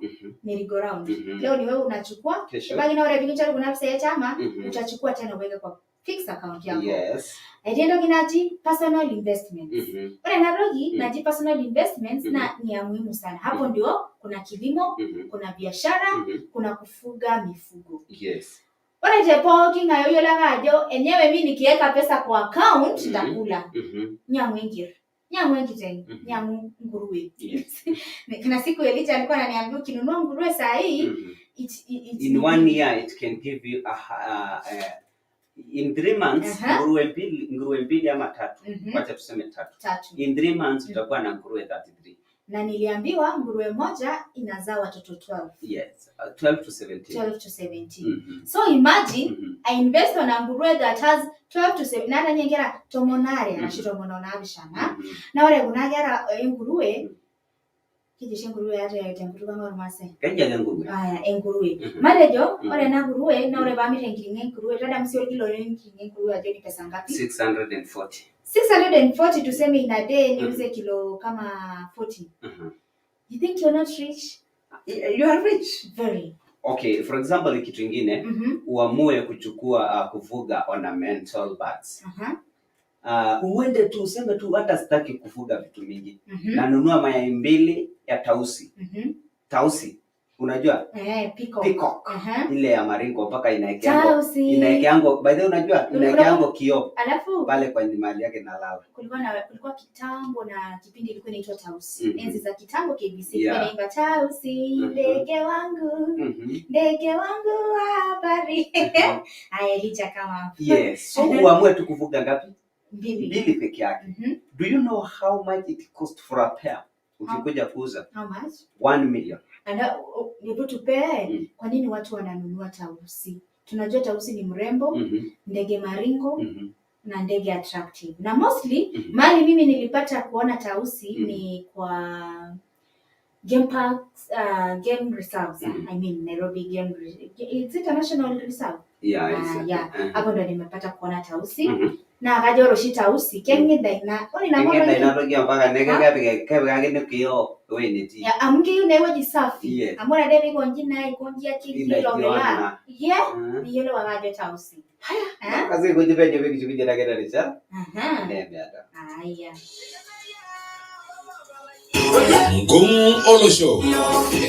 merry go round. Leo ni wewe unachukua, baki na ore pikinchori kuna pesa ya chama, utachukua tena uweke kwa fixed account yako. Yes. Etii entoki naji personal investments. Ore ena toki naji personal investments na ni ya muhimu sana. Hapo ndio kuna kilimo, kuna biashara, kuna kufuga mifugo. Yes. Ore te pooki ng'ae oyiolo ake ajo enyewe mi nikiweka pesa kwa account nitakula. Nyang'u enker, nyang'u enkiteng', nyang'u nguruwe. Yes. Kuna siku Elijah alikuwa ananiambia ukinunua nguruwe saa hii it In 1 year it can give you in 3 months nguruwe mbili ama tatu. Wacha tuseme tatu. Tatu. In 3 months utakuwa na nguruwe 33. Na niliambiwa nguruwe moja inazaa watoto 12. Yes, 12 to 17. 12 to 17. So imagine I invest on a nguruwe that has 12 to 17. Nana nyengera tomonare arashu tomon onaapishana. Na ore kuna kera enguruwe keji oshi enguruwe ate tenkutuk ang' ormaasai. Keji ake enguruwe. Aya, enguruwe. Matejo ore ena kuruwe naa ore paamir enkiring'o enkuruwe tadamu sii orkilo lenkiring'o enkuruwe ajo ni pesa ngapi? 640. 640 tuseme in a day niuze kilo kama 40. You think you're not rich? You are rich. Very. Okay, for example kitu ingine uamue kuchukua kufuga ornamental birds. Uende tu useme tu hata sitaki kufuga vitu mingi. Nanunua mayai 2 ya tausi. Tausi. Unajua? Peacock. Peacock. Ile ya maringo mpaka inaekeango. Tausi. Inaekeango. By the way unajua inaekeango kioo. Alafu pale kwa mali yake nalala. Kulikuwa kitambo na kipindi ilikuwa inaitwa Tausi. Enzi za kitambo KBC ilikuwa inaimba Tausi, ndege wangu. Ndege wangu wa habari. Haya Elijah kama hapo. Yes. So uamue tu kufuga ngapi? 2. 2 peke yake. Do you know how much it cost for a pair? Ukikuja kuuza. How much? 1 million. Hebu tupee, kwa nini watu wananunua tausi? Tunajua tausi ni mrembo, ndege maringo, na ndege attractive. Na mostly mali mimi nilipata kuona tausi ni kwa game parks, game reserves. I mean Nairobi game, is it a national reserve? Yeah, it's yeah. Hapo ndo nimepata kuona tausi. Na akaja ore oshi tausi keng'ida ina ore ina Keng'ida ina toki mpaka nekepikakini kioo ewueji netii. Amu keyieu naa ewueji safi. Amu ore ade piikonji naa ikonji ake kitobira. Niyiolou ake ajo tausi. Haya. Kasi kuji penyo pikishukunye ake terishat. Nemeeta. Haya. Nkung olosho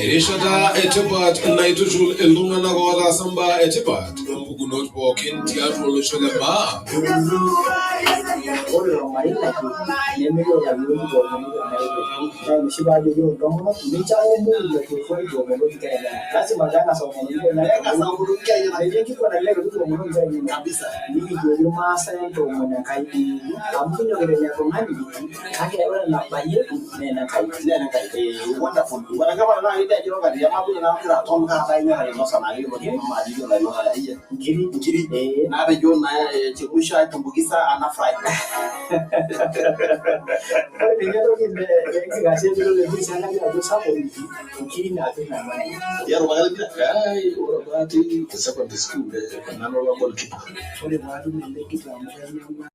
erishata etipat naitushul iltung'anak ootaasa mbaa etipat ompukunot pookin tiatua olosho le maa. Ore ormarei lai nemeyiolo layiok kitomonoki ormarei lai. Naa ina oshi paajoki ore intomonok mincho ake ormoruo aitomonoki inkera enyenak. Lazima peeng'as aomonoki inkera enyenak. Metii enkiguana nalelek eitu kiomonoki inkera enyenak. Nikijoki irmaasai entoomon Enkai amu kinyokita ene tung'ani kake ore enabayie naa enenkai. Wonderful. Nkiri naatejo chemsha tumbukiza ana fry. Ore ninye entoki nekikasie piidol empisha nagira ajo sapuk inkiri naapir nanu. Ai, ore apa atii te secondary school nanu apa goalkeeper. Ore paatum ele kito amu kanyamal.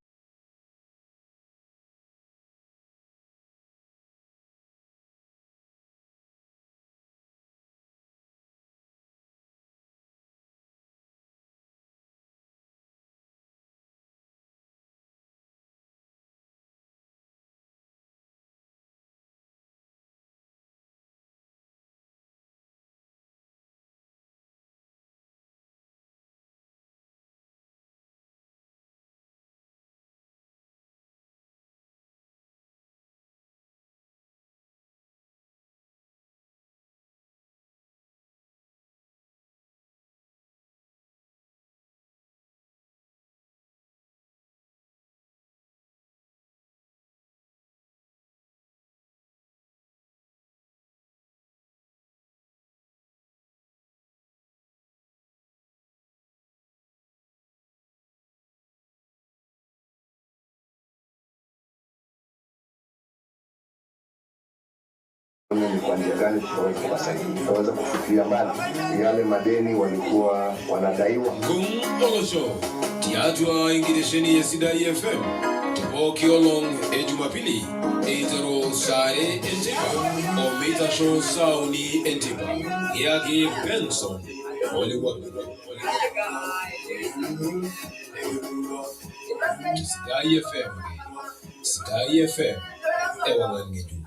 Ni kwa njia gani tutaweza kuwasaidia, tutaweza kufikiria mbali yale madeni walikuwa wanadaiwa. Nkung olosho tiatua enkitesheni e Sidai FM te pooki olong e Jumapili eiteru saa are enteipa omeitasho saa uni enteipa. Kiyaki Benson Olewale. Sidai FM. Sidai FM. Ewang'an ng'ejuk.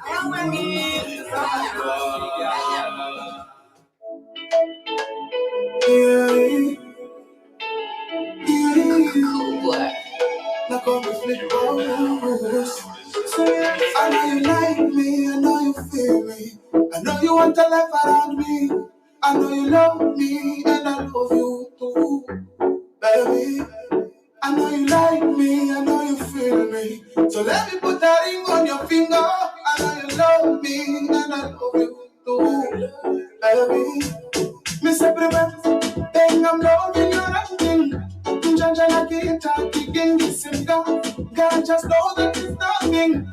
I know you like me, I know you feel me. I know you want a life around me. I know you love me, and I love you too, baby. I know you like me, I know you feel me. So let me put that ring on your finger. I know you love me, and I love you too, baby. Mr. Prevent, think I'm loving your acting. Njanja na kita, kigingi simka. God just know that it's nothing.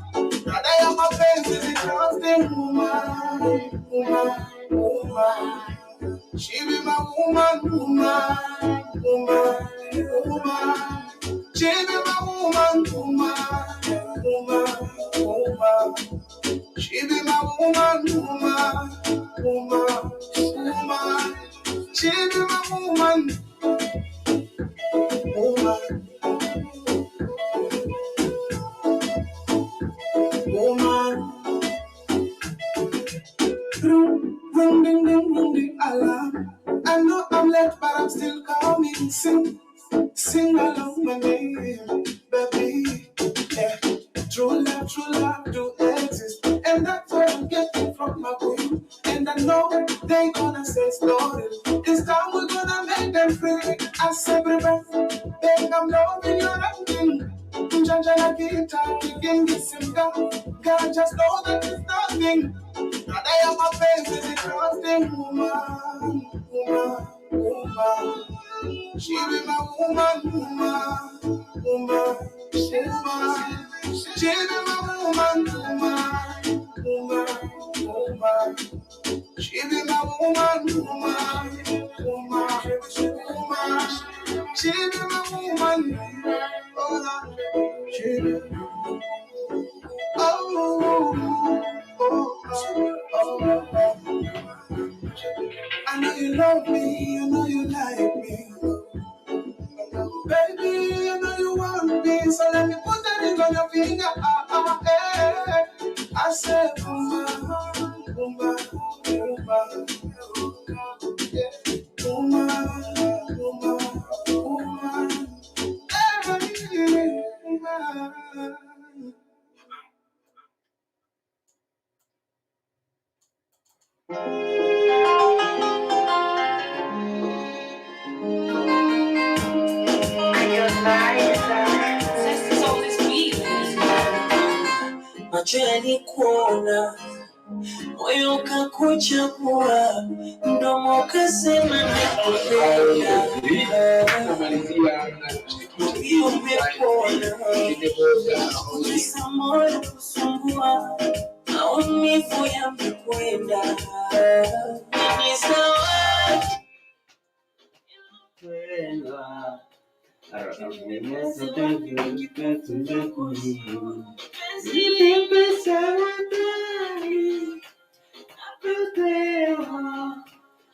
Brother, I'm a face is a trusting woman, woman, woman. She be my woman, woman, woman, woman. She be my woman, woman, woman, woman. She be my woman, woman, woman, woman. She be my woman, woman, woman. Ring, ring, ding, ding, ring the alarm. I know I'm late, but I'm still coming. Sing, sing along my name, baby. Yeah. True love do exist, and that's what I'm getting from my queen. And I know they gonna say stories. This time we're gonna make them free. I say, baby, I'm loving your acting. Njanja na kita, kigingi simka. God just know that it's nothing. Brother, I'm a face is a trusting woman, woman, woman. She be my woman, woman, woman, woman. She be my woman, woman, woman, woman. She be my woman, woman, woman, woman. She be my woman, oh, she be. Oh, oh, oh, oh, oh. I know you love me, I know you like me. Baby, I know you want me, so let me put that ring on your finger. Ah, ah, eh. I said, woman, Macho yalikuona, moyo ukakuchagua, mdomo ukasema nakupenda. Umepona, kisa moyo kusumbua, maumivu yamekwenda. Ni sawa.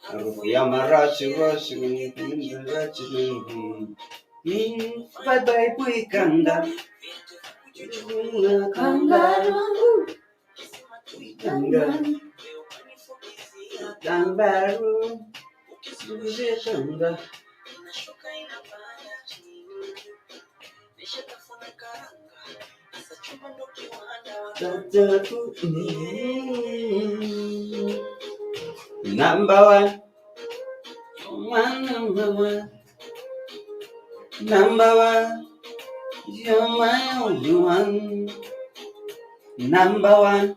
Harufu ya marashi rashi bye bye kuikanga kangaru kuikanga kangaru kuikanga. Number one, one number one, number one, you're my only one. Number one,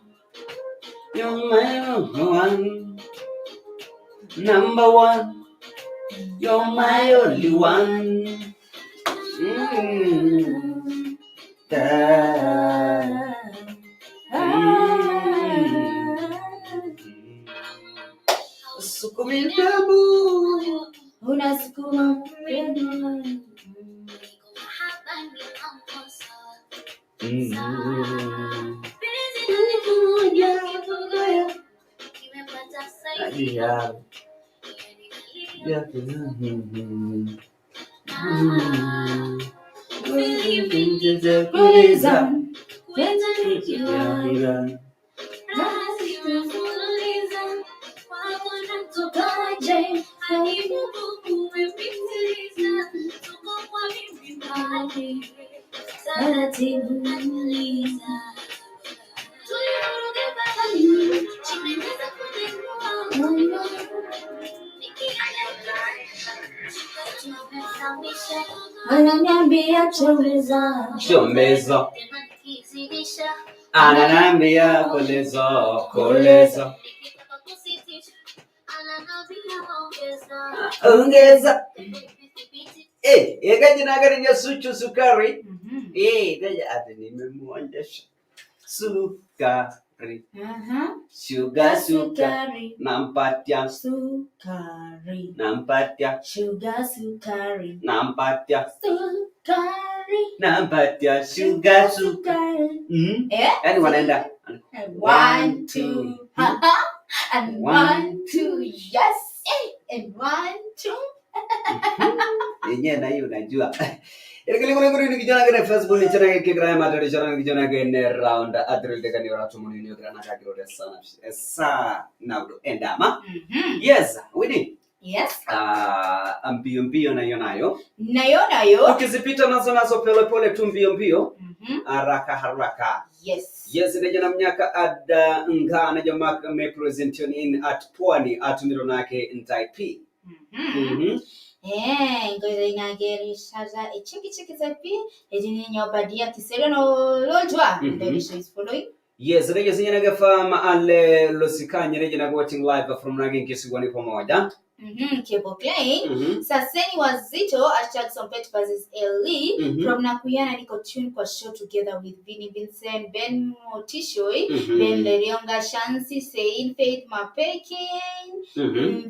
you're my only one. Number one, you're my only one. Mm. Da. Sukumi damu. Unasukuma mpendwa. Ya. Ya. Kuuliza. Taratibu. Ananiambia chomeza. Chomeza. Ananiambia koleza, koleza. Ongeza. Eh, yekaji nagari ya suchu sukari. Eh, gaja ati nimemuonyesha. Sukari. Sugar, sukari. Nampatia. Sukari. Nampatia. Sugar, sukari. Nampatia. Sukari. Nampatia sugar, sukari. Eh? Yaani wanaenda 1 2 and 1 2 yes and 1 2 yenyewe na hiyo unajua. Ile kijana kene Facebook ni chana ke grama tare chana kijana kene round adril de kani watu muni ni grana ka kiro sana. Sa na endama. Yes, Winnie. Yes. Mbio mbio na hiyo nayo. Nayo nayo. Ukizipita nazo pole pole tu mbio mbio. Haraka haraka. Yes. Yes, neja na mnyaka ada nga na jamaa me presentation in at pwani atumiro nake ntaipi. Ngoja inagerishaza cheki cheki zapi ejini nyobadia kisero no lojwa. The is following. Yes, reje sinyana gafa ale losikanye reje na watching live from nage nkisiwani pamoja. Cable Klein. Saseni wazito hashtag Sompet versus Eli from Nakuyana niko tune kwa show together with Vinny Vincent, Ben Motishoi, Ben Lerionga, Shansi Sein, Faith Mapekin,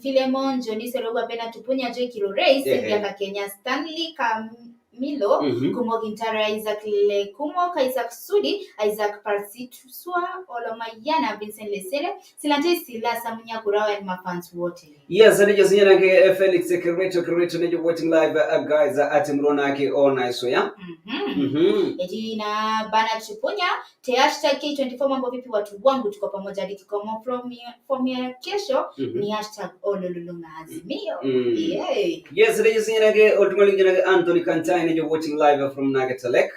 Philemon, Johnny Serogwa, Bena Tupunya, Joy Kilorei, Cynthia Kakenya, Stanley Kamilo, Kumo Gintara, Isaac Lekumo, Isaac Sudi, Isaac Parsituswa, Olomayana, Vincent Lesere, Silante Sila, Samunya Kurawa and mafans wote. Yes, nejo sinyana ke Felix Kireto nejo watching live guys at Mronaki all nice ya. Ejina bana Tupunya, te hashtag K24 mambo vipi watu wangu tuko pamoja hadi kikomo from ya kesho ni hashtag Ololulunga Azimio. Yeah. Yes, nejo sinyana ke ultimately jina Anthony Kantai nejo watching live from Nagatalek.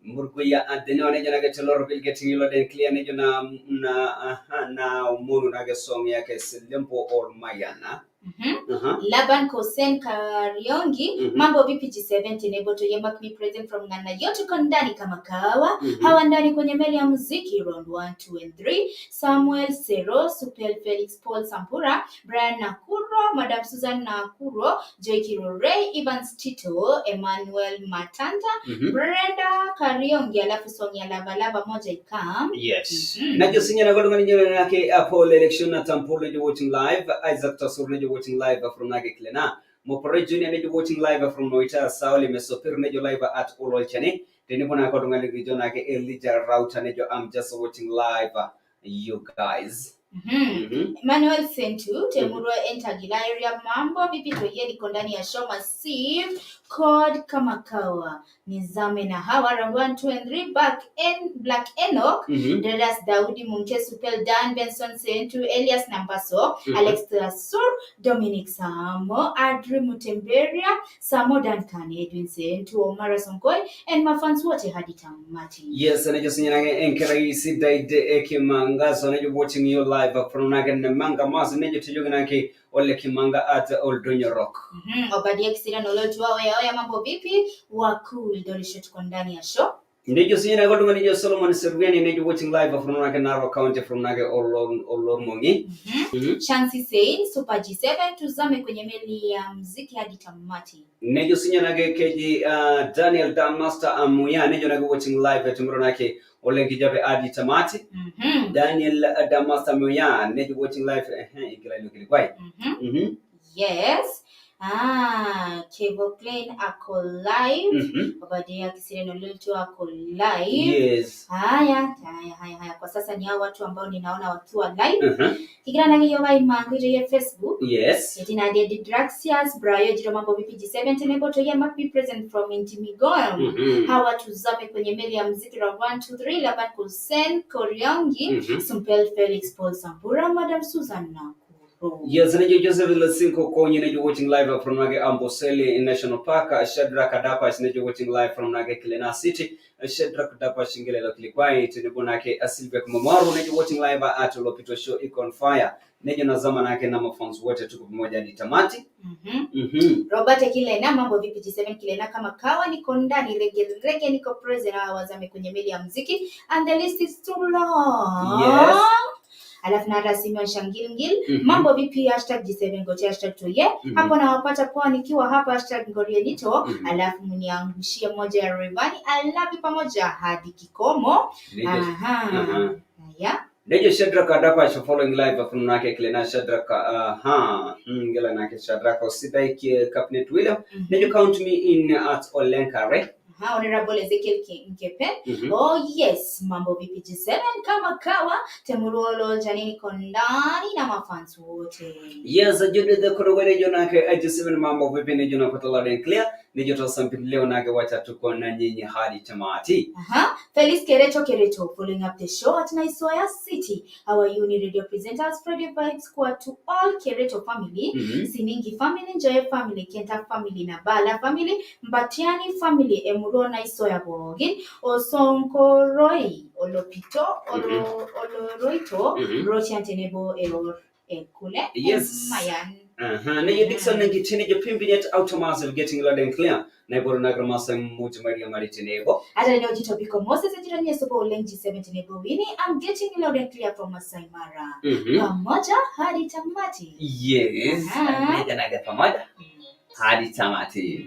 Murkuya adeno nejo nake Choloro Bill getting you loud and clear nejo na na na umunu nake song yake Selempo or Mayana. Laban Kosen Kariongi, mambo vipi G7 tenebo to yemak me present from Ngana yote kondani kama kawa. Hawa ndani kwenye meli ya muziki round 1, 2 and 3. Samuel Sero, Supel Felix Paul Sampura, Brian Nakuro, Madam Susan Nakuro, Joy Kirore, Evans Tito, Emmanuel Matanta, Brenda Kariongi, alafu song ya lava lava moja ikam. Yes. Najo sinya na golunga ninyo nake Apollo election na Tampolo you watching live, Isaac Tasur nejo watching live from Nage Klena. Mopore Junior nejo watching live from Noita, Sauli Mesopir nejo live at Ololchane. Tenibona kodunga ligijo nake Elijah Rauta nejo I'm just watching live you guys. Emmanuel Sentu, Temurwa Entagila area, mambo vipi toye niko ndani ya show massive code kama kawa. Nizame na hawa round 1, 2 and 3 back en Black Enoch, Dedas Daudi Munke, Supel Dan Benson Sentu, Elias Nambaso, Alex Tasur, Dominic Samo, Adri Mutemberia, Samo Duncan, Edwin Sentu, Omara Sonkoi and mafans wote hadi tamati. Yes, nejo sinyanage enkerai daide ekimangazo nejo watching you live from Nage Nemanga Mas nejo tijoganake Ole Kimanga at Oldonyo Rock. Obadia Kisira nolojua oya oya mambo vipi wakul dorisho tuko ndani ya show. Nejo sinyana godunga nejo Solomon Serwani nejo watching live from Nage Narok County from Nage Olormongi. Chancy Sein Super G7 tuzame kwenye meli ya muziki hadi tamati. Nejo sinyana keji Daniel Damaster Amuya nejo nage watching live tomorrow nake Ole Kijabe hadi tamati. Daniel Damaster Amuya nejo watching live ikila ilo Yes. Kevo Klein ako live. Obadia Kisireno Lultu ako live. Yes. Haya. Kwa sasa ni hao watu ambao ninaona wakiwa live. Kigira nange yoba imangu ya Facebook. Yes. Etina de Draxias, Brayo jiro mambo vipi G7 tenebo to must be present from Intimigon. Hawa tuzame kwenye meli ya muziki round 1, 2, 3 Laban Kusen Koriongi, Sumpel Felix Paul Sampura, Madam Susan Naku. Yes, nejo Joseph Lesinko Konyi nejo watching live from Nage Amboseli National Park, Shadrach Adapa nejo watching live from Nage Kilena City, Shadrach Adapa Shingele Lokilikwai, Tenebonake Silvia Kumamaru nejo watching live at Lopito Show Icon Fire. Nejo nazama nake na mafans wote tuko pamoja hadi tamati. Robert Kilena mambo vipi G7 Kilena kama kawa niko ndani rege niko present na wazame kwenye meli ya muziki and the list is too long. Yes. Alafu na Simeon Shangilngil, mambo vipi hashtag G7 gote hashtag toye. Hapo nawapata poa nikiwa hapa hashtag ngorienito. Alafu mniangushie moja ya Rayvanny. I love you pamoja hadi kikomo. Yeah. Nejo Shadrach Adapa following live from Nake Klena Shadrach ngela nake Shadrach Osidaik Cabinet William. Nejo count me in at Olenkare. Honorable Ezekiel Nkepe. Oh yes, mambo vipi G7 kama kawa Temuruolo Janini kondani na mafans wote. Yes, Judith Korowele jonake G7 mambo vipi nejo napata loud and clear. Nejo tosampi leo nake wacha tuko na nyinyi hadi tamati. Felix Kerecho following up the show at Naisoya City. Our uni radio presenters Friday Vibes Squad to all Kerecho family, Siningi family, Njoye family, Kenta family, Nabala family, Mbatiani family, Emuro Naisoya Bogin, Osonkoroi, Olopito, Oloroito, Rochian Tenebo, Eror, Ekule, yes. Mayan. Nejo Dixon Nkitini jo Pimbinet Automassive getting loud and clear. Naiboro nagrama mutu Maria Maritenebo. Hata leo jitobiko Moses ejirani sopo Olenji 7 Nebo Wini. I'm getting loud and clear from Masai Mara. Pamoja hadi tamati. Yes. Neja naga pamoja hadi tamati.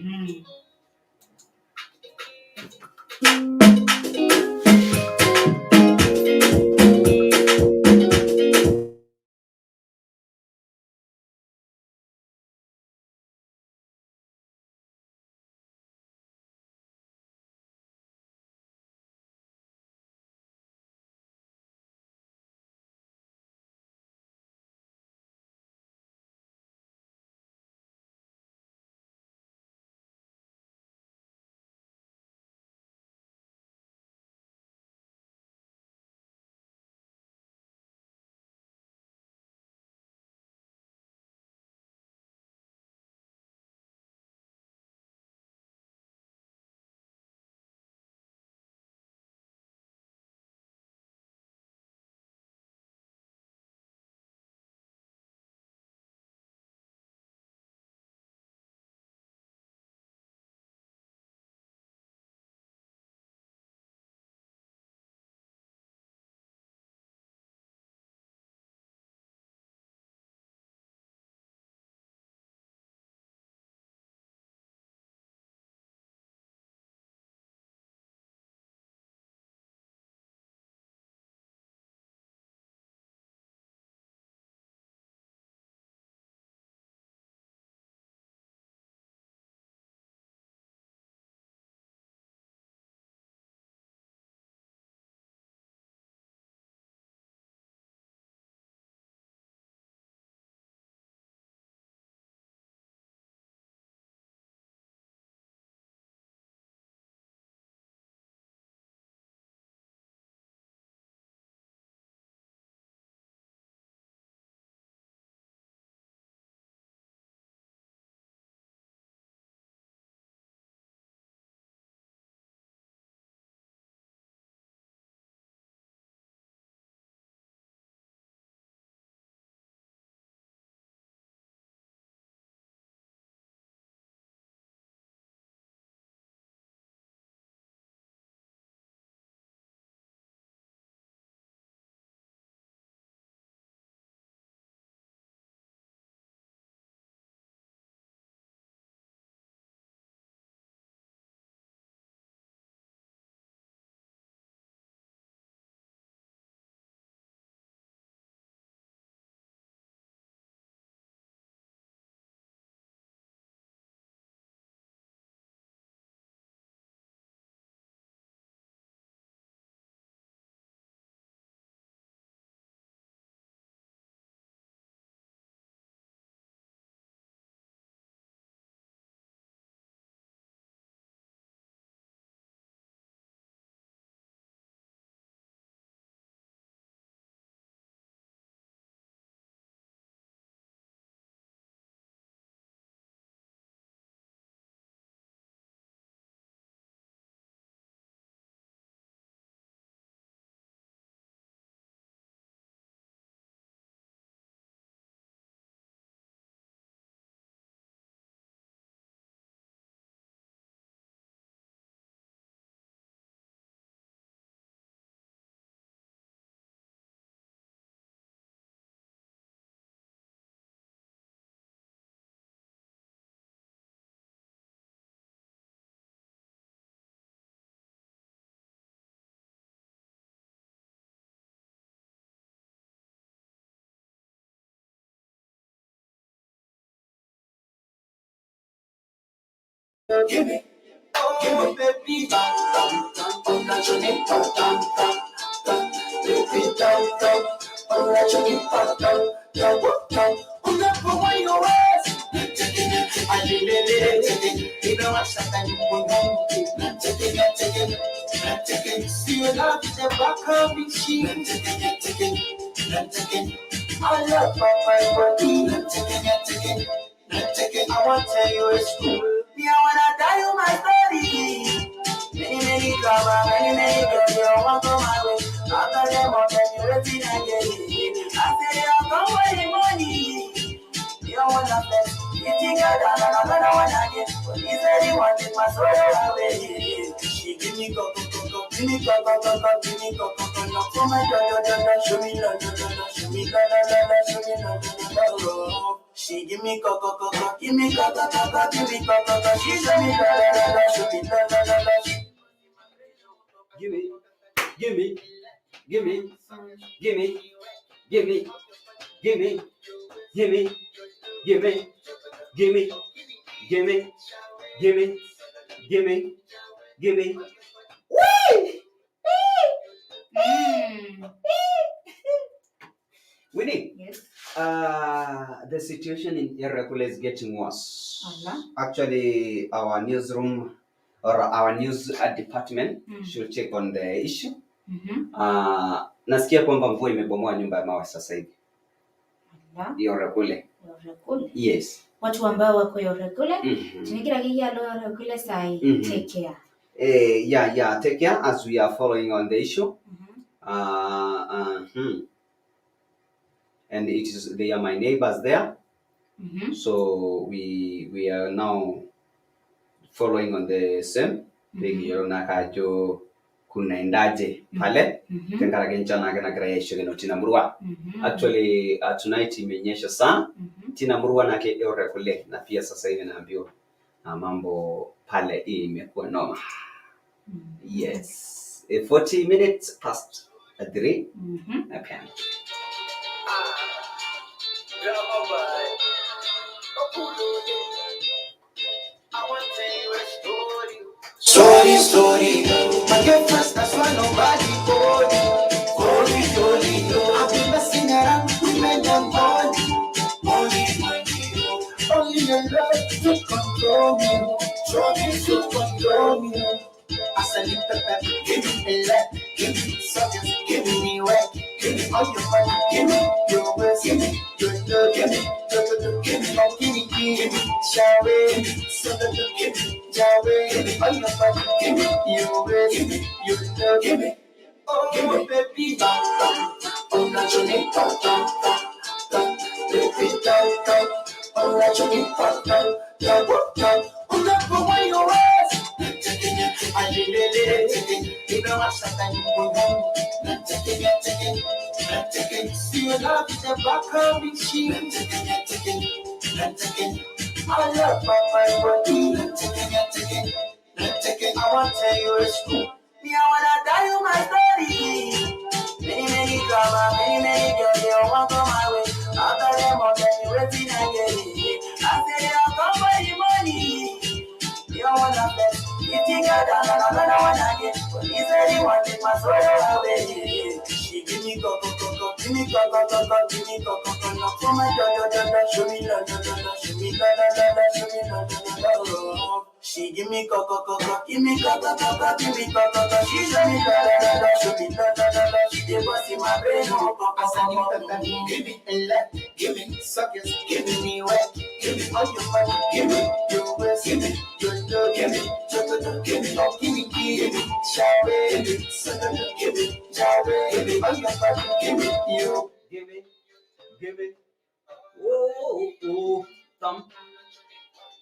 Give me, oh baby, unachonipa tam tam tam, baby tam tam, unachonipa tam tam tam, unapokuwa your ways, see your love is the back of me, she. I love my body. I want to tell you it's true. Me, I wanna tell you my story. Many, many drama, many, many girls, they all want go my way. After them all, then you waiting again. I say they all come for the money. You don't wanna flex. You think I don't, I don't wanna get. But he said he wanted my soul away. She give me go, go, go, go, give me go, go, go, go, give me go, go, go, knock for my door, door, door, door, show me love, love, love, show me love, love, love, show me love, love, love. She give me go, go, go, go, give me go, go, go, go, give me go, go, go, she show me love, love, love, show me love, love, love. Give me, give me, give me, give me, give me, give me, give me, give me, give me, give me, give me, give me, give me. Wee! Winnie, Yes. The situation in Irregular is getting worse. Allah. Actually, our newsroom or our news department should check on the issue. Nasikia kwamba mvua imebomoa nyumba ya mawe sasa hivi. Allah. Irregular. Yorekule. Yes. Watu ambao wako Yorekule, tunikira kiya lo Yorekule sai take care. Yeah, take care as we are following on the issue. And it is, they are my neighbors there. So we are now following on the same. Nakajo kunaendaje pale tenkaraki enchan ake nagira aishokino tina murua. Actually tonight imenyesha sana tina murua nake Orekule, na pia sasa hivi naambiwa mambo pale imekuwa noma. Yes, 40 minutes past 3 p.m. Sorry, sorry, my girlfriend, that's why nobody called. Holy, holy, I've been messing around with men and money, money, money. Only your love to control me, show me to control me. I said, pepper, give me a leg, give me something, give me work, give me all your money, give me your ways, give me your love, give me, give me, give me, give me, shall we? So that give me, shall we? Give me all your money, give me your ways, give me your love, give me, oh baby, oh naturally, baby, oh naturally, oh never want your ways. See your love is the back of me, she. I love my body. I want to tell you it's true. Me, I wanna tell you my story. Many, many drama, many, many girls, they all want go my way. After them all, then you waiting again. I say they all come for the money. You don't wanna flex. You think I don't, I don't wanna get. But he said he wanted my soul away. She give me go, go, go, go, give me go, go, go, go, give me go, go, go, knock for my door, door, door, door, show me love, love, love, love, show me love, love, love, love, show me love, love, love. She give me go, go, go, go, give me go, go, go, go, give me go, go, go, she show me love, love, love, show me love, love, love, love. She dey bust in my brain, oh, go, go, go, go. Give me a lot, give me suckers, give me wet, give me all your money, give me your ways, give me your love, give me, give me, oh, give me, give me, shall we? Give me, shall we? Give me all your money, give me you. Give me, give me, oh, oh, thumb,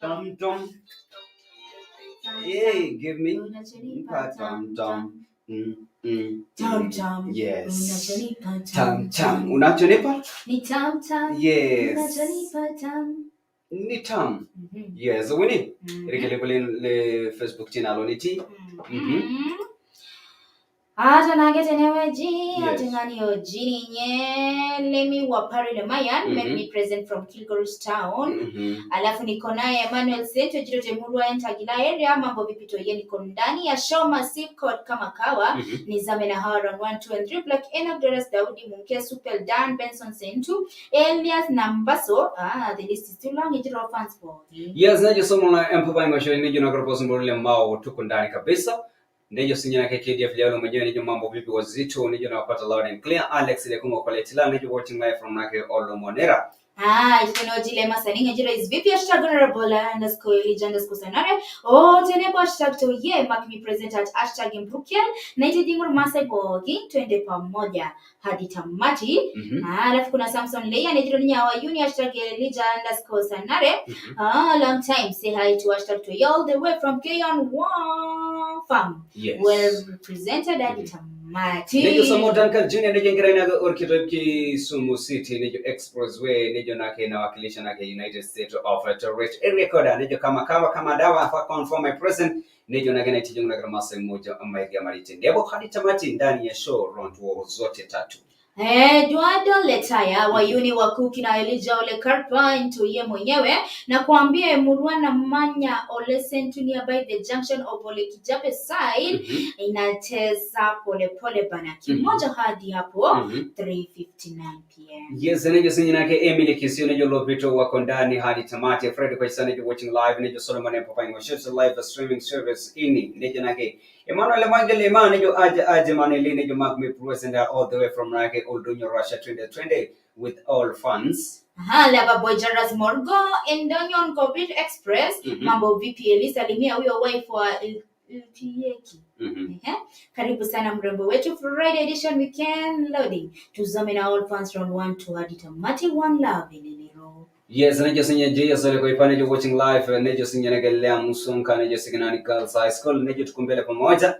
thumb, thumb. Hey, give me tam tam. Tam tam. Yes. Unachonipa Tam tam. Unachonipa? Ni tam tam. Yes. Unachonipa tam. Ni tam. Yes, Winnie. Rekele kule le Facebook channel oniti. Hata nake tenewueji. Oltung'ani oji ninye Lemi Wapari Lemayan, make me present from Kilgoris Town. Alafu niko naye Emmanuel Sento jito temurua Entagila area. Mambo vipi toye, niko ndani ya show Massive Code kama kawa. Nizame na hawa round 1 2 and 3: Black Enoch, Doris Daudi, Munke Supel, Dan Benson Sentu, Elias Nambaso. Ah, the list is too long. Ijiro fans pooki. Yes, nejo somo la Empire Ngosho nejo na gropo simbole mao tuko ndani kabisa. Nejo sinya na KDF leo mwenyewe nejo mambo vipi wazito nejo nawapata loud and clear. Alex Lekungo kwa Letila nejo watching live from Nake Olomonera. Ah, ifenoji masaninga jiro is vipi #honorable_Elijah_Sanare. Oh, tenebo #toye mark me present at #Mbrukiel na itijingur Masai pooki, twende pamoja hadi tamati. Ah, alafu kuna Samson Leia nejiro ninya wayuni #Elijah_Sanare. Ah, long time, say hi to #toye all the way from Keon One Farm. Well represented hadi tamati. Nejo Samo Duncan Jr. nejo ngira inaga Orchid Kisumu City nejo Expressway nejo nake inawakilisha nake United States of Tourist Area Code nejo kama kama kama dawa fa confirm my present nejo nake na tijungu na masa mmoja maiga marite ndebo hadi tamati ndani ya show round zote tatu. Eduardo Letaya wayuni wakuki na Elijah Ole Karpa ntuye mwenyewe na kuambia Murwana Manya Ole Sentu nearby the junction of Ole Kijape side inacheza polepole bana kimoja hadi hapo 3:59 p.m. Yes, nejo sinyi nake Emily Kisio nejo Lopito wako ndani hadi tamati. Fred Kwaisa nejo watching live nejo Solomon Mpapa Ngosho live streaming service ini nejo nake Emmanuel Mwangele ma nejo aje aje maneli nejo Mark me present all the way from nake Oldonyo Russia 2020 with all fans. Aha, Lava Boy Jaras Morgo Endonyon Covid Express. Mambo vipi Eli, salimia huyo wife wa Iltieki. Ehe. Karibu sana mrembo wetu, Friday edition weekend loading. Tuzame na all fans round 1 to hadi tamati, one love elelero. Yes, nejo sinye JS ole kwa nejo watching live nejo sinye nake Lea Musunka nejo Signani Girls High School nejo tukumbele pamoja.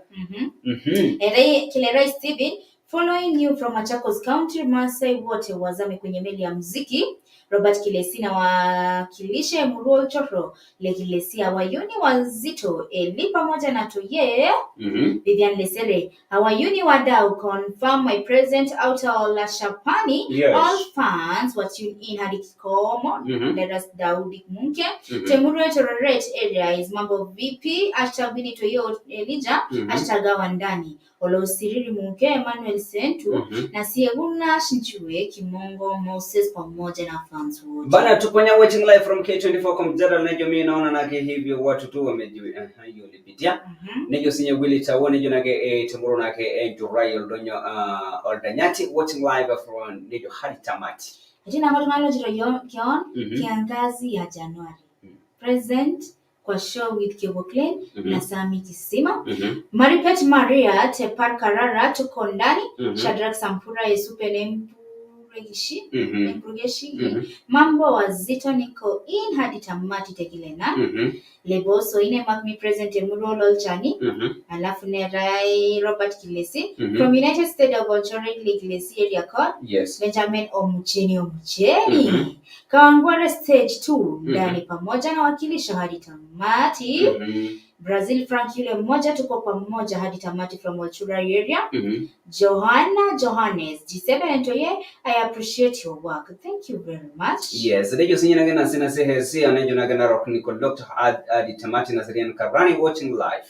Ere Kilerai Steven following you from Machakos County, Masai wote wazame kwenye meli ya muziki. Robert Kilesi na wakilishe Muruo Choro Lekilesi awayuni wazito Eli pamoja na Toye Vivian Lesere awayuni wadau confirm my present out la Shapani. All fans wa tune in hadi kikomo. Leras Daudi Munke Temurue Toraret area is mambo vipi #WinnieToyo Elijah #Wandani Olosiriri Munke Emmanuel Sentu na Sieguna Shinchue Kimongo Moses pamoja na fans wote. Bana tuponya watching live from K24 kwa mjadala nejo mimi naona nake hivyo watu tu wamejui hiyo lipitia. Nejo sinye Willy Tawo nejo nake Temuru nake Jurai Oldonyo Oldanyati watching live from nejo hadi tamati. Jina ambalo tunalo jiro kion kiangazi ya Januari. Present kwa show with Kebo Clean na Sami Kisima. Maripet Maria Tepar Karara tuko ndani. Shadrack Sampura Yesupe Nempuregishi. Nempuregishi. Mambo wazito niko in hadi tamati tekilena. Leboso ine mark me present Emuro Lolchani. Alafu Nerai Robert Kilesi from United States of Olchorek Kilesi area code. Benjamin Omucheni Omucheni. Kawangware stage 2 ndani pamoja na wakilisho hadi tamati. Brazil Frank yule mmoja tuko pamoja hadi tamati from Olchura area. Johanna Johannes G7 Ntoye, I appreciate your work. Thank you very much. Yes, nejo sinye nake na sina sehesi nejo nake na rock niko Dr. Adi Tamati Nazarian Karani watching live.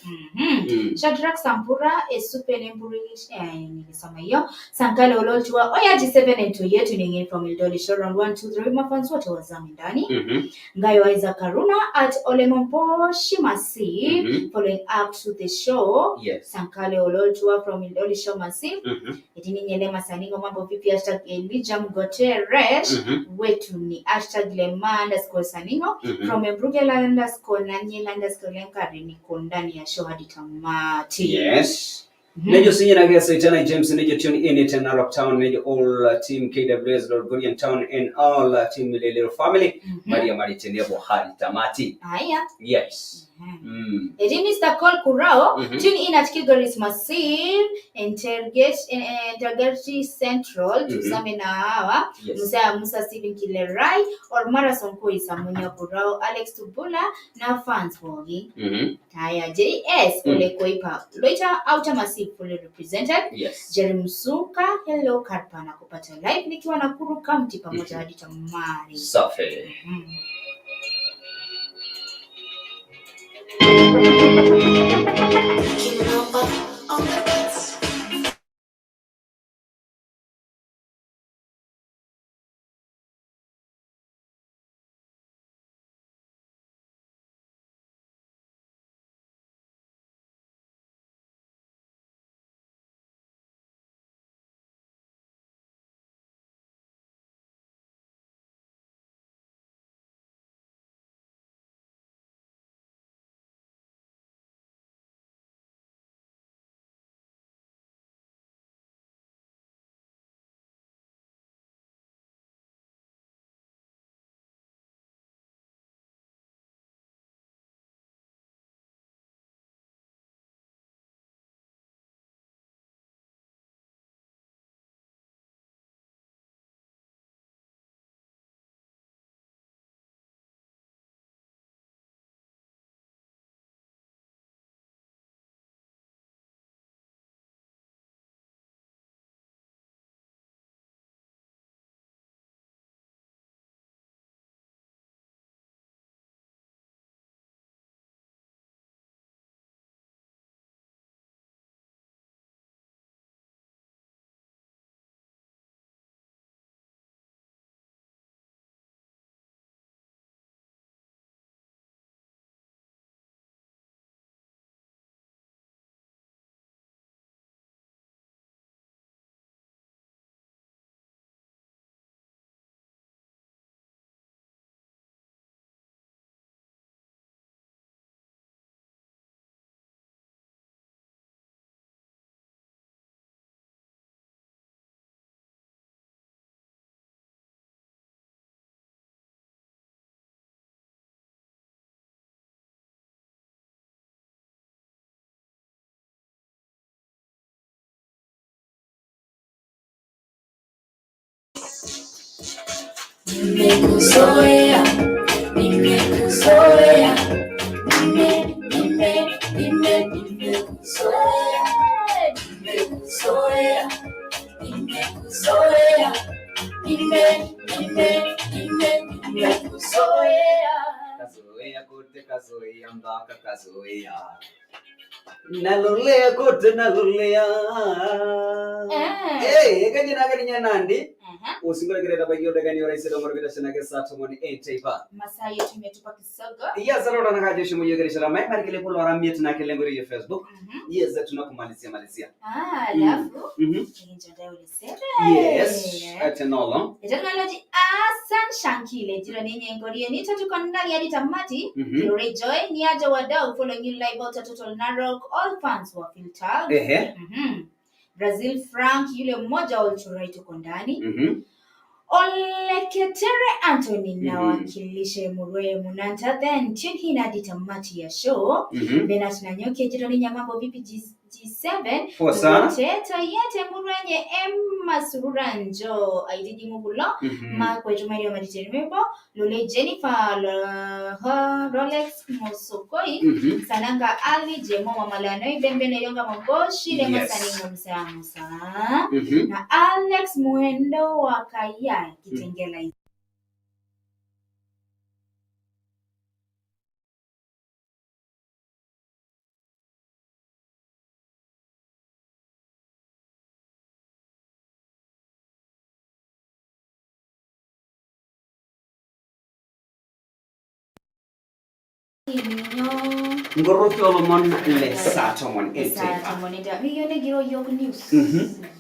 Shadrack Sampura Esupe Nemburish nilisoma hiyo. Sankale Ololtua Oya G7 Ntoye tuning in from Ildoli Show round 1 2 3 mafans wote wazame ndani. Ngayo Isaac Karuna at Olemompo Shimasi following up to the show. Sankale Ololtua from Ildoli Show Massive. Etini Nyelema Saningo mambo vipi #Elijah Mgoteresh wetu ni #Lema_Saningo from Embrugela _Nanyela _Lenkari niko ndani ya show hadi tamati. Yes. Nejo sinye nake Saitana James nejo tune in at Narok Town nejo all team KWS Lord Gorian Town and all team Milelero family. Maria Maritendebo hadi tamati. Haya. Yes. Etii Mr. Cole Kurao, tune in at Kilgoris Massive Intergate Central, tuzame na hawa. Musa Musa Stephen Kilerai or Marathon Koi Samunya Kurao, Alex Tubula na fans wogi. Haya, JS Ole Koipa Loita Outer Massive fully represented. Jerry Msuka, hello Karpa na kupata live nikiwa Nakuru County pamoja hadi tamari. Safi. Nimekuzoea, nimekuzoea, nime, nime, nime, nimekuzoea, nimekuzoea, nimekuzoea, nime, nime, nime, nimekuzoea. Kazoea kote, kazoea mpaka kazoea. Nalolea kote, nalolea. Hey, kaji na kani nandi. Usingola kile tabaiki odagani orais lomor kita shenake saa tomon enteipa. Masaa yetu imetupa kisogo. Yes, alo na kaje shimu yegere shara mai marikile polo ramiet na kile ngori ya Facebook. Yes, tunakumalizia malizia. Alafu kinjada ulisema. Yes, atenolo. Technology Asan Shankile jira ninyi ngorie nita tuko ndani hadi tamati. Glory Joy ni aje wadau following you live out Total Narok all fans wa filter. Brazil Frank yule mmoja wa Ulturai tuko ndani. Oleketere Anthony na wakilishe Murwe Munanta then tune in hadi tamati ya show. Benat na Nyoke jirani nyamambo vipi G7 Poa sana. Teto yete Murwenye Emma Surura njo aidiji mugulo Makwe Jumario Maditenwebo Lule Jennifer Rolex Mosokoi Sananga Ali Jemo Mamalanoi Bembe Yonga Mongoshi Lema Saningo Musa Musa na Alex Muendo wa Kaya Kitengela. Ngoroki olomon le saa tomon enteipa. News.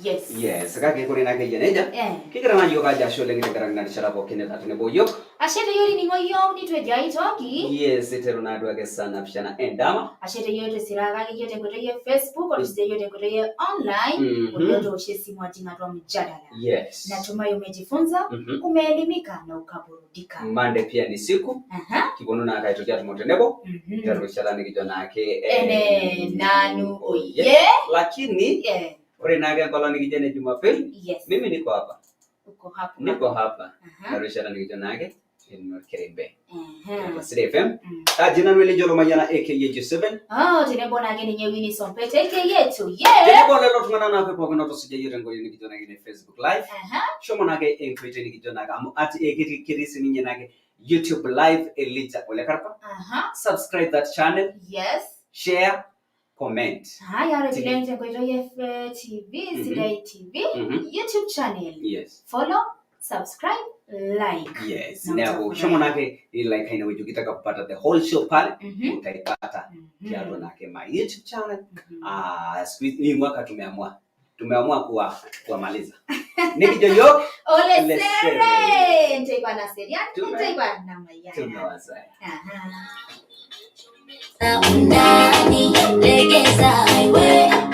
Yes. Yes, kake kore na keja neja. Kigira na yoga ja shole ngi garang na shara pookin ta tenebo yok. Ashe teyiok tining'o yiok nitu ejo aitoki. Yes, iteru naa duake saa napishana endama. Ashe teyiok tisirakaki yiok tenkoitoi e Facebook otusija yiok tenkoitoi e online uliotoosho esimu ajing atua mjadala. Yes. Natumai umejifunza, umeelimika na ukaburudika. Monday pia ni siku. Kiponu naake aitoki atumo tenebo. Tiatua erishata nikijo naake Ene nanu oye. Lakini ore naake enkolong nikijo ene Jumapili, mimi niko hapa. Uko hapo. Niko hapa. Tiatua erishata nikijo naake enokerembe. Tiatua Sidai FM. Kaji nanu Elijah Lomayiana aka G7. Oh, tenebo naake ninye Winnie Sompete aka yetu. Yeah. Tenebo lelo tung'anak naake pookin otusujia yiok tenkoitoi nikijo naake ene Facebook Live. Shomo naake enkoitoi nikijo naake amu ati ketii sininye naake YouTube Live Elijah Ole Karpa. Subscribe that channel. Share, comment. Haya, ore piilo tenkoitoi e TV, Sidai TV, YouTube channel. Follow, subscribe, like. Yes. Na Neeku utafurahi. shomo naake like ine wueji ukitaka kupata the whole show pale utaipata tiatua naake my YouTube channel. Ah, siku hizi hii mwaka tumeamua kuwamaliza. Nikijo yiok Ole Ole sere! sere. Nteipa naserian, nteipa namayiana. Tumewasaya. Aha. Unani legeza highway.